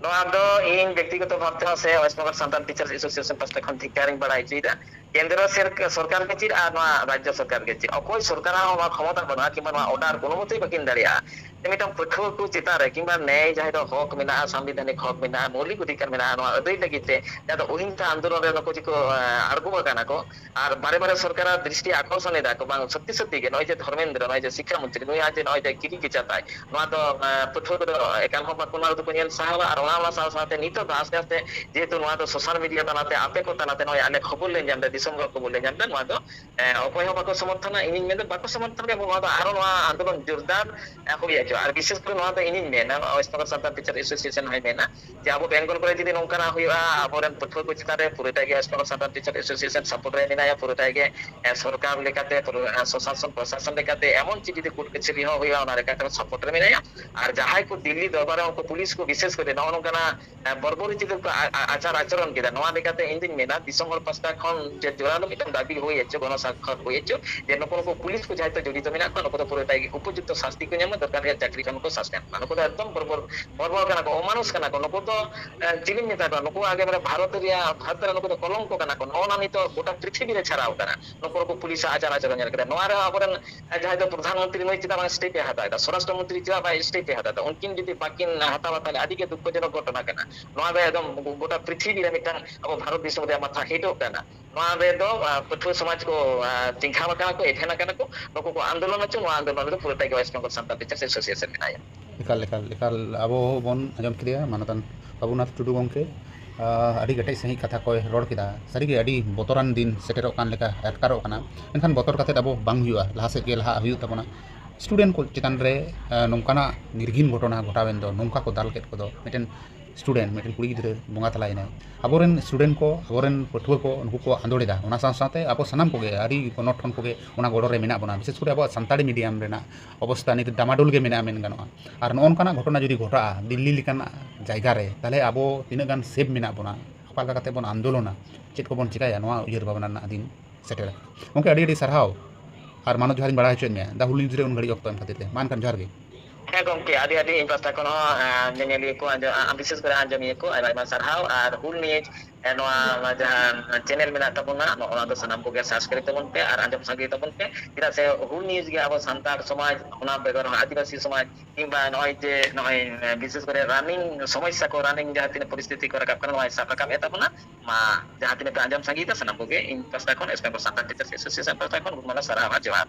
ᱱᱚᱣᱟ ᱫᱚ ᱤᱧ ᱵᱮᱠᱛᱤᱜᱚᱛᱚ ᱵᱷᱟᱵᱽ ᱛᱮᱦᱚᱸ ᱥᱮ West Bengal Santal teachers association ᱯᱟᱥᱴᱟ ᱠᱷᱚᱱ ᱫᱷᱤᱠᱟᱨ ᱤᱧ ᱵᱟᱲᱟᱭ ᱦᱚᱪᱚᱭᱮᱫᱟ᱾ ᱠᱮᱱᱫᱨᱚ ᱥᱮᱨ-, ᱥᱚᱨᱠᱟᱨ ᱜᱮ ᱪᱮᱫ ᱟᱨ ᱱᱚᱣᱟ ᱨᱟᱡᱽᱡᱚ ᱥᱚᱨᱠᱟᱨ ᱜᱮ ᱪᱮᱫ, ᱚᱠᱚᱭ ᱥᱚᱨᱠᱟᱨᱟᱜ ᱦᱚᱸ ᱱᱚᱣᱟ ᱠᱷᱚᱢᱚᱛᱟ ᱵᱟᱹᱱᱩᱜᱼᱟ ᱠᱤᱝᱵᱟ ᱱᱚᱣᱟ ᱚᱨᱰᱟᱨ ᱠᱳᱱᱳ ᱢᱚᱛᱮ ᱵᱟᱹᱠᱤᱱ ᱫᱟᱲᱮᱭᱟᱜᱼᱟ᱾ ᱡᱮ ᱢᱤᱫᱴᱟᱝ ᱯᱟᱹᱴᱷᱩᱣᱟᱹ ᱠᱚ ᱪᱮᱛᱟᱱ ᱨᱮ ᱠᱤᱝᱵᱟ ᱱᱮᱭ ᱡᱟᱦᱟᱸ ᱫᱚ ᱦᱚᱠ ᱢᱮᱱᱟᱜᱼᱟ, ᱥᱟᱝᱵᱤᱫᱷᱟᱱᱤᱠ ᱦᱚᱠ ᱢᱮᱱᱟᱜᱼᱟ, ᱢᱳᱣᱞᱤᱠ ᱚᱫᱷᱤᱠᱟᱨ ᱢᱮᱱᱟᱜᱼᱟ, ᱱᱚᱣᱟ ᱟᱹᱫᱟᱹᱭ ᱞᱟᱹᱜᱤᱫ ᱛᱮ ᱡᱟᱦᱟᱸ ᱫᱚ ᱚᱦᱤᱝᱥᱟ ᱟᱱᱫᱳᱞᱚᱱ ᱨᱮ ᱱᱩᱠᱩ ᱡᱮᱠᱚ, ᱮ, ᱟᱬᱜᱚ ᱟᱠᱟᱱᱟ ᱠᱚ, ᱟᱨ ᱵᱟᱨᱮ ᱵᱟᱨᱮ ᱥᱚᱨᱠᱟᱨᱟᱜ ᱫᱨᱤᱥᱴᱤ ᱟᱠᱚᱨᱥᱚᱱ ᱮᱫᱟ ᱠᱚ, ᱵᱟᱝ ᱥᱚᱛᱭᱤ ᱥᱚᱛᱭᱤ ᱜᱮ ᱱᱚᱜᱼᱚᱭ ᱡᱮ ᱫᱷᱚᱨᱢᱮᱱᱫᱨᱚ, ᱱᱚᱜᱼᱚᱭ ᱡᱮ ᱥᱤᱠᱠᱷᱟ ᱢᱚᱱᱛᱨᱤ, ᱱᱩᱭᱟᱜ ᱡᱮ ᱱᱚᱜᱼᱚᱭ ᱡᱮ ᱠᱤᱨᱤ ᱠᱮᱪᱟ ᱛᱟᱭ, ᱱᱚᱣᱟ ᱫᱚ, ᱮ, ᱯᱟᱹᱴᱷᱩᱣᱟᱹ ᱠᱚᱫᱚ ᱮᱠᱟᱞ ᱦᱚᱸ ᱵᱟᱠᱚ, ᱱᱚᱣᱟ ᱫᱚᱠᱚ ᱧᱮᱞ ᱥᱟᱦᱟᱣᱟ᱾ ᱟᱨ ᱚᱱᱟ, ᱚᱱᱟ ᱥᱟᱶ ᱥᱟᱶᱛᱮ ᱱᱤᱛᱚᱜ ᱫᱚ ᱟᱥᱛᱮ ᱟᱥᱛᱮ ᱡᱮᱦᱮᱛᱩ ᱱᱚᱣᱟ ᱫᱚ ᱥᱳᱥᱟᱞ ᱢᱤᱰᱤᱭᱟ ᱛᱟᱞᱟᱛᱮ, ᱟᱯᱮ ᱠᱚ ᱛᱟᱞᱟᱛᱮ ᱱᱚᱜᱼᱚᱭ ᱟᱞᱮ ᱠᱷᱚᱵᱚᱨ ᱞᱮ ᱧᱟᱢ ᱮᱫᱟ, ᱫᱤᱥᱚᱢ ᱦᱚᱲ ᱠᱷᱚᱵᱚᱨ ᱞᱮ ᱧᱟᱢ ᱮᱫᱟ, ᱱᱚᱣᱟ ᱫᱚ, ᱮ, ᱚᱠᱚᱭ ᱦᱚᱸ ᱵᱟᱠᱚ ᱥᱚᱢᱚᱨᱛᱷᱚᱱᱟ᱾ ᱤᱧᱤᱧ ᱢᱮᱱᱫᱟ ᱵᱟᱠᱚ ᱥᱚᱢᱚᱨᱛᱷᱚᱱ ᱨᱮ ᱱᱚᱣᱟ ᱫᱚ ᱟᱨᱚ ᱱᱚᱣᱟ ᱟᱱᱫᱳᱞᱚᱱ ᱡᱳᱨᱫᱟᱨ, ᱮ, ᱦᱩᱭ ᱦᱚᱪᱚᱜᱼᱟ᱾ ᱟᱨ ᱵᱤᱥᱮᱥ ᱠᱚᱨᱮ ᱱᱚᱣᱟ ᱫᱚ ᱤᱧᱤᱧ ᱢᱮᱱᱟ, ᱱᱚᱣᱟ West Bengal Santal teacher association ᱦᱚᱸᱭ ᱢᱮᱱᱟ, ᱡᱮ ᱟᱵᱚ ᱵᱮᱝᱜᱚᱞ ᱠᱚᱨᱮ ᱡᱩᱫᱤ ᱱᱚᱝᱠᱟᱱᱟᱜ ᱦᱩᱭᱩᱜᱼᱟ, ᱟᱵᱚᱨᱮᱱ ᱯᱟᱹᱴᱷᱩᱣᱟᱹ ᱠᱚ ᱪᱮᱛᱟᱱ ᱨᱮ ᱯᱩᱨᱟᱹᱴᱟ ᱜᱮ West Bengal Santal teacher association support ᱨᱮ ᱢᱮᱱᱟᱭᱟ, ᱯᱩᱨᱟᱹᱴᱟ ᱜᱮ, ᱮ, ᱥᱚᱨᱠᱟᱨ ᱞᱮᱠᱟᱛᱮ, ᱯᱩᱨᱟᱹ, ᱮ, ᱥᱚᱥᱟᱥᱚᱱ ᱯᱨᱚᱥᱟᱥᱚᱱ ᱞᱮᱠᱟᱛᱮ ᱮᱢᱚᱱ ᱪᱮᱫ ᱡᱩᱫᱤ ᱠᱳᱨᱴ ᱠᱟᱪᱷᱟᱹᱨᱤ ᱦᱚᱸ ᱦᱩᱭᱩᱜᱼᱟ, ᱚᱱᱟ ᱞᱮᱠᱟᱛᱮ ᱥᱟᱯᱳᱨᱴ ᱨᱮ ᱢᱮᱱᱟᱭᱟ᱾ ᱟᱨ ᱡᱟᱦᱟᱸᱭ ᱠᱚ ᱫᱤᱞᱞᱤ ᱫᱚᱨᱵᱟᱨ ᱨᱮ ᱩᱱᱠᱩ ᱯᱩᱞᱤᱥ ᱠᱚ ᱵᱤᱥᱮᱥ ᱠᱚᱨᱮ ᱱᱚᱜᱼᱚ ᱱᱚᱝᱠᱟᱱᱟᱜ, ᱮ, ᱵᱚᱨᱵᱚᱨᱤ ᱪᱮᱫ ᱠᱚ ᱟ-, ᱟ-, ᱟᱪᱟᱨ ᱟᱪᱚᱨᱚᱱ ᱠᱮᱫᱟ, ᱱᱚᱣᱟ ᱞᱮᱠᱟᱛᱮ ᱤᱧ ᱫᱩᱧ ᱢᱮᱱᱟ ᱫᱤᱥᱚᱢ ᱦᱚᱲ ᱯᱟᱥᱴᱟ ᱠᱷᱚᱱ ᱡᱮ ᱡᱳᱨᱟᱞᱳ ᱢᱤᱫᱴᱟᱝ ᱫᱟᱹᱵᱤ ᱦᱩᱭ ᱦᱚᱪᱚ, ᱜᱚᱱᱚ ᱥᱟᱠᱠᱷᱚᱨ ᱦᱩᱭ ᱦᱚᱪᱚ, ᱡᱮ ᱱᱩᱠᱩ, ᱱᱩᱠᱩ ᱯᱩᱞᱤᱥ ᱠᱚ ᱡᱟᱦᱟᱸᱭ ᱛᱚ ᱡᱚᱲᱤᱛᱚ ᱢᱮᱱᱟᱜ ᱠᱚᱣᱟ, ᱱᱩᱠᱩ ᱫᱚ ᱯᱩᱨᱟᱹᱴᱟ ᱜᱮ ᱩᱯᱚᱡᱩᱠᱛᱚ ᱥᱟᱥᱛᱤ ᱠᱚ ᱧᱟᱢᱟ, ᱫᱚᱨᱠᱟᱨ ᱜᱮ ᱪᱟᱹᱠᱨᱤ ᱠᱷᱚᱱ ᱠᱚ ᱥᱟᱥᱯᱮᱱᱰ ᱠᱚᱣᱟ᱾ ᱱᱩᱠᱩ ᱫᱚ ᱮᱠᱫᱚᱢ ᱵᱚᱨᱵᱚᱨ, ᱵᱚᱨᱵᱚᱨ ᱠᱟᱱᱟ ᱠᱚ, ᱚᱢᱟᱱᱩᱥ ᱠᱟᱱᱟ ᱠᱚ᱾ ᱱᱩᱠᱩ ᱫᱚ, ᱮ, ᱪᱤᱞᱤᱧ ᱢᱮᱛᱟ ᱠᱚᱣᱟ? ᱱᱩᱠᱩ ᱟᱜᱮ ᱵᱟᱨᱮ ᱵᱷᱟᱨᱚᱛ ᱨᱮᱭᱟᱜ, ᱵᱷᱟᱨᱚᱛ ᱨᱮ ᱱᱩᱠᱩ ᱫᱚ ᱠᱚᱞᱚᱝᱠᱚ ᱠᱟᱱᱟ ᱠᱚ᱾ ᱱᱚᱜᱼᱚ ᱱᱟ ᱱᱤᱛᱚᱜ ᱜᱚᱴᱟ ᱯᱨᱤᱛᱷᱤᱵᱤ ᱨᱮ ᱪᱷᱟᱨᱟᱣ ᱠᱟᱱᱟ᱾ ᱱᱩᱠᱩ, ᱱᱩᱠᱩ ᱯᱩᱞᱤᱥᱟᱜ ᱟᱪᱟᱨ ᱟᱪᱟᱨᱚᱱ ᱧᱮᱞ ᱠᱟᱛᱮ᱾ ᱱᱚᱣᱟ ᱨᱮᱦᱚᱸ ᱟᱵᱚᱨᱮᱱ, ᱮ, ᱡᱟᱦᱟᱸᱭ ᱫᱚ ᱯᱨᱚᱫᱷᱟᱱ ᱢᱚᱱᱛᱨᱤ, ᱱᱩᱭ ᱪᱮᱫᱟᱜ ᱵᱟᱝ ᱥᱴᱮᱯ ᱮ ᱦᱟᱛᱟᱣ ᱮᱫᱟ? ᱥᱚᱨᱟᱥᱴᱨᱚ ᱢᱚᱱᱛᱨᱤ ᱪᱮᱫᱟᱜ ᱵᱟᱭ ᱥᱴᱮᱯ ᱮ ᱦᱟᱛᱟᱣ ᱮᱫᱟ? ᱩᱱᱠᱤᱱ ᱡᱩᱫᱤ ᱵᱟᱹᱠᱤᱱ ᱦᱟᱛᱟᱣᱟ, ᱛᱟᱦᱞᱮ ᱟᱹᱰᱤ ᱜᱮ ᱫᱩᱠᱠᱷᱚᱡᱚᱱᱚᱠ ᱜᱷᱚᱴᱚᱱᱟ ᱠᱟᱱᱟ᱾ ᱱᱚᱣᱟ ᱫᱚ ᱮᱠᱫᱚᱢ ᱜᱚ-, ᱜᱚᱴᱟ ᱯᱨᱤᱛᱷᱤᱵᱤ ᱨᱮ ᱢᱤᱫᱴᱟᱝ ᱟᱵᱚ ᱵᱷᱟᱨᱚᱛ ᱫᱤᱥᱚᱢ ᱨᱮᱭᱟᱜ ᱢᱟᱛᱷᱟ ᱦᱮᱰᱚᱜ ᱠᱟᱱᱟ᱾ ᱱᱚᱣᱟ ᱨᱮᱫᱚ, ᱟ, ᱯᱟᱹᱴᱷᱩᱣᱟᱹ ᱥᱚᱢᱟᱡᱽ ᱠᱚ, ᱟ, ᱪᱮᱸᱜᱷᱟᱣ ᱟᱠᱟᱱᱟ ᱠᱚ, ᱮᱵᱷᱮᱱ ᱟᱠᱟᱱᱟ ᱠᱚ᱾ ᱱᱩᱠᱩ ᱠᱚ ᱟᱱᱫᱳᱞᱚᱱ ᱦᱚᱪᱚ, ᱱᱚᱣᱟ ᱟᱱᱫᱳᱞᱚᱱ ᱨᱮᱫᱚ ᱯᱩᱨᱟᱹᱴᱟ ᱜᱮ West Bengal Santal teachers association ᱢᱮᱱᱟᱭᱟ᱾ ᱮᱠᱟᱞ, ᱮᱠᱟᱞ, ᱮᱠᱟᱞ᱾ ᱟᱵᱚ ᱵᱚᱱ ᱟᱸᱡᱚᱢ ᱠᱮᱫᱮᱭᱟ ᱢᱟᱱᱚᱛᱟᱱ ᱵᱟᱵᱩᱱᱟᱛᱷ ᱴᱩᱰᱩ ᱜᱚᱢᱠᱮ᱾ ᱟᱹᱰᱤ ᱠᱮᱴᱮᱡ ᱥᱟᱺᱦᱤᱡ ᱠᱟᱛᱷᱟ ᱠᱚᱭ ᱨᱚᱲ ᱠᱮᱫᱟ᱾ ᱥᱟᱹᱨᱤᱜᱮ ᱟᱹᱰᱤ ᱵᱚᱛᱚᱨᱟᱱ ᱫᱤᱱ ᱥᱮᱴᱮᱨᱚᱜ ᱠᱟᱱ ᱞᱮᱠᱟ ᱟᱴᱠᱟᱨᱚᱜ ᱠᱟᱱᱟ᱾ ᱢᱮᱱᱠᱷᱟᱱ ᱵᱚᱛᱚᱨ ᱠᱟᱛᱮᱫ ᱟᱵᱚ ᱵᱟᱝ ᱦᱩᱭᱩᱜᱼᱟ, ᱞᱟᱦᱟ ᱥᱮᱫ ᱜᱮ ᱞᱟᱦᱟᱜ ᱦᱩᱭᱩᱜ ᱛᱟᱵᱚᱱᱟ᱾ ᱥᱴᱩᱰᱮᱱᱴ ᱠᱚ ᱪᱮᱛᱟᱱ ᱨᱮ ᱱᱚᱝᱠᱟᱱᱟᱜ ᱱᱤᱨᱜᱷᱤᱱ ᱜᱷᱚᱴᱚᱱᱟ ᱜᱷᱚᱴᱟᱣᱮᱱ ᱫᱚ, ᱱᱚᱝᱠᱟ ᱠᱚ ᱫᱟᱞ ᱠᱮᱫ ᱠᱚᱫᱚ, ᱢᱤᱫᱴᱮᱱ ᱥᱴᱩᱰᱮᱱᱴ, ᱢᱤᱫᱴᱮᱱ ᱠᱩᱲᱤ ᱜᱤᱫᱽᱨᱟᱹ ᱵᱚᱸᱜᱟ ᱛᱟᱞᱟᱭᱮᱱᱟᱭ᱾ ᱟᱵᱚᱨᱮᱱ ᱥᱴᱩᱰᱮᱱᱴ ᱠᱚ, ᱟᱵᱚᱨᱮᱱ ᱯᱟᱹᱴᱷᱩᱣᱟᱹ ᱠᱚ, ᱱᱩᱠᱩ ᱠᱚ ᱟᱸᱫᱳᱲ ᱮᱫᱟ᱾ ᱚᱱᱟ ᱥᱟᱶ ᱥᱟᱶᱛᱮ ᱟᱵᱚ ᱥᱟᱱᱟᱢ ᱠᱚᱜᱮ, ᱟᱹᱰᱤ ᱜᱚᱱᱚᱴᱷᱚᱱ ᱠᱚᱜᱮ ᱚᱱᱟ ᱜᱚᱲᱚ ᱨᱮ ᱢᱮᱱᱟᱜ ᱵᱚᱱᱟ᱾ ᱵᱤᱥᱮᱥ ᱠᱚᱨᱮ ᱟᱵᱚᱣᱟᱜ ᱥᱟᱱᱛᱟᱲᱤ ᱢᱤᱰᱤᱭᱟᱢ ᱨᱮᱱᱟᱜ ᱚᱵᱚᱥᱛᱟ ᱱᱤᱛ ᱰᱟᱢᱟᱰᱳᱞ ᱜᱮ ᱢᱮᱱᱟᱜᱼᱟ ᱢᱮᱱ ᱜᱟᱱᱚᱜᱼᱟ᱾ ᱟᱨ ᱱᱚᱜᱼᱚ ᱱᱚᱝᱠᱟᱱᱟᱜ ᱜᱷᱚᱴᱚᱱᱟ ᱡᱩᱫᱤ ᱜᱷᱚᱴᱟᱜᱼᱟ ᱫᱤᱞᱞᱤ ᱞᱮᱠᱟᱱᱟᱜ ᱡᱟᱭᱜᱟ ᱨᱮ, ᱛᱟᱦᱚᱞᱮ ᱟᱵᱚ ᱛᱤᱱᱟᱹᱜ ᱜᱟᱱ ᱥᱮᱯ ᱢᱮᱱᱟᱜ ᱵᱚᱱᱟ, ᱚᱠᱟ ᱞᱮᱠᱟ ᱠᱟᱛᱮ ᱵᱚᱱ ᱟᱱᱫᱳᱞᱚᱱᱟ, ᱪᱮᱫ ᱠᱚᱵᱚᱱ ᱪᱤᱠᱟᱹᱭᱟ, ᱱᱚᱣᱟ ᱩᱭᱦᱟᱹᱨ ᱵᱷᱟᱵᱽᱱᱟ ᱨᱮᱱᱟᱜ ᱫᱤᱱ ᱥᱮᱴᱮᱨ ᱟᱠᱟᱱᱟ᱾ ᱜᱚᱢᱠᱮ, ᱟᱹᱰᱤ ᱟᱹᱰᱤ ᱥᱟᱨᱦᱟᱣ ᱟᱨ ᱢᱟᱱᱚᱛ ᱡᱚᱦᱟᱨᱤᱧ ᱵᱟᱲᱟᱭ ᱦᱚᱪᱚᱭᱮᱫ ᱢᱮᱭᱟ ᱫᱟ ᱦᱩᱞ ᱱᱤᱭᱩᱡᱽ ᱨᱮ ᱩᱱ ᱜᱷᱟᱹᱲᱤᱡ ᱚᱠᱛᱚ ᱮᱢ ᱠᱷᱟᱹᱛᱤᱨ ᱛᱮ᱾ ᱢᱟ ᱮᱱᱠᱷᱟᱱ ᱡᱚᱦᱟᱨ ᱜᱮ᱾ ᱦᱮᱸ ᱜᱚᱢᱠᱮ, ᱟᱹᱰᱤ ᱟᱹᱰᱤ ᱤᱧ ᱯᱟᱦᱴᱟ ᱠᱷᱚᱱ ᱦᱚᱸ, ᱮᱸ, ᱧᱮᱧᱮᱞᱤᱭᱟᱹ ᱠᱚ, ᱟᱸᱡᱚᱢ, ᱟᱸ, ᱵᱤᱥᱮᱥ ᱠᱚᱨᱮ ᱟᱸᱡᱚᱢᱤᱭᱟᱹ ᱠᱚ ᱟᱭᱢᱟ ᱟᱭᱢᱟ ᱥᱟᱨᱦᱟᱣ᱾ ᱟᱨ ᱦᱩᱞ ᱱᱤᱭᱩᱡᱽ, ᱮᱸ, ᱱᱚᱣᱟ, ᱱᱚᱣᱟ ᱡᱟᱦᱟᱸ ᱪᱮᱱᱮᱞ ᱢᱮᱱᱟᱜ ᱛᱟᱵᱚᱱᱟ, ᱱᱚᱜᱼᱚ ᱱᱚᱣᱟ ᱫᱚ ᱥᱟᱱᱟᱢ ᱠᱚᱜᱮ ᱥᱟᱵᱥᱠᱨᱟᱭᱤᱵ ᱛᱟᱵᱚᱱ ᱯᱮ ᱟᱨ ᱟᱸᱡᱚᱢ ᱥᱟᱸᱜᱮ ᱛᱟᱵᱚᱱ ᱯᱮ᱾ ᱪᱮᱫᱟᱜ ᱥᱮ ᱦᱩᱞ ᱱᱤᱭᱩᱡᱽ ᱜᱮ ᱟᱵᱚ ᱥᱟᱱᱛᱟᱲ ᱥᱚᱢᱟᱡᱽ, ᱚᱱᱟ ᱵᱮᱜᱚᱨ ᱦᱚᱸ ᱟᱹᱫᱤᱵᱟᱹᱥᱤ ᱥᱚᱢᱟᱡᱽ, ᱠᱤᱝᱵᱟ ᱱᱚᱜᱼᱚᱭ ᱡᱮ ᱱᱚᱜᱼᱚᱭ, ᱮᱸ, ᱵᱤᱥᱮᱥ ᱠᱚᱨᱮ ᱨᱟᱱᱤᱝ ᱥᱚᱢᱚᱥᱥᱟ ᱠᱚ, ᱨᱟᱱᱤᱝ ᱡᱟᱦᱟᱸ ᱛᱤᱱᱟᱹᱜ ᱯᱚᱨᱤᱥᱛᱷᱤᱛᱤ ᱠᱚ ᱨᱟᱠᱟᱵ ᱠᱟᱱᱟ, ᱱᱚᱣᱟᱭ ᱥᱟᱵ ᱨᱟᱠᱟᱵ ᱮᱫ ᱛᱟᱵᱚᱱᱟ᱾ ᱢᱟ ᱡᱟᱦᱟᱸ ᱛᱤᱱᱟᱹᱜ ᱯᱮ ᱟᱸᱡᱚᱢ ᱥᱟᱸᱜᱮᱭᱮᱫᱟ, ᱥᱟᱱᱟᱢ ᱠᱚᱜᱮ ᱤᱧ ᱯᱟᱦᱴᱟ ᱠᱷᱚᱱ, ᱮᱥᱴ ᱵᱮᱝᱜᱚᱞ ᱥᱟᱱᱛᱟᱲ ᱴᱤᱪᱟᱨᱥ ᱮᱥᱳᱥᱤᱭᱮᱥᱚᱱ ᱯᱟᱦᱴᱟ ᱠᱷᱚᱱ ᱜᱩᱰ ᱢᱚᱨᱱᱤᱝ, ᱥᱟᱨᱦᱟᱣ ᱟᱨ ᱡᱚᱦᱟᱨ᱾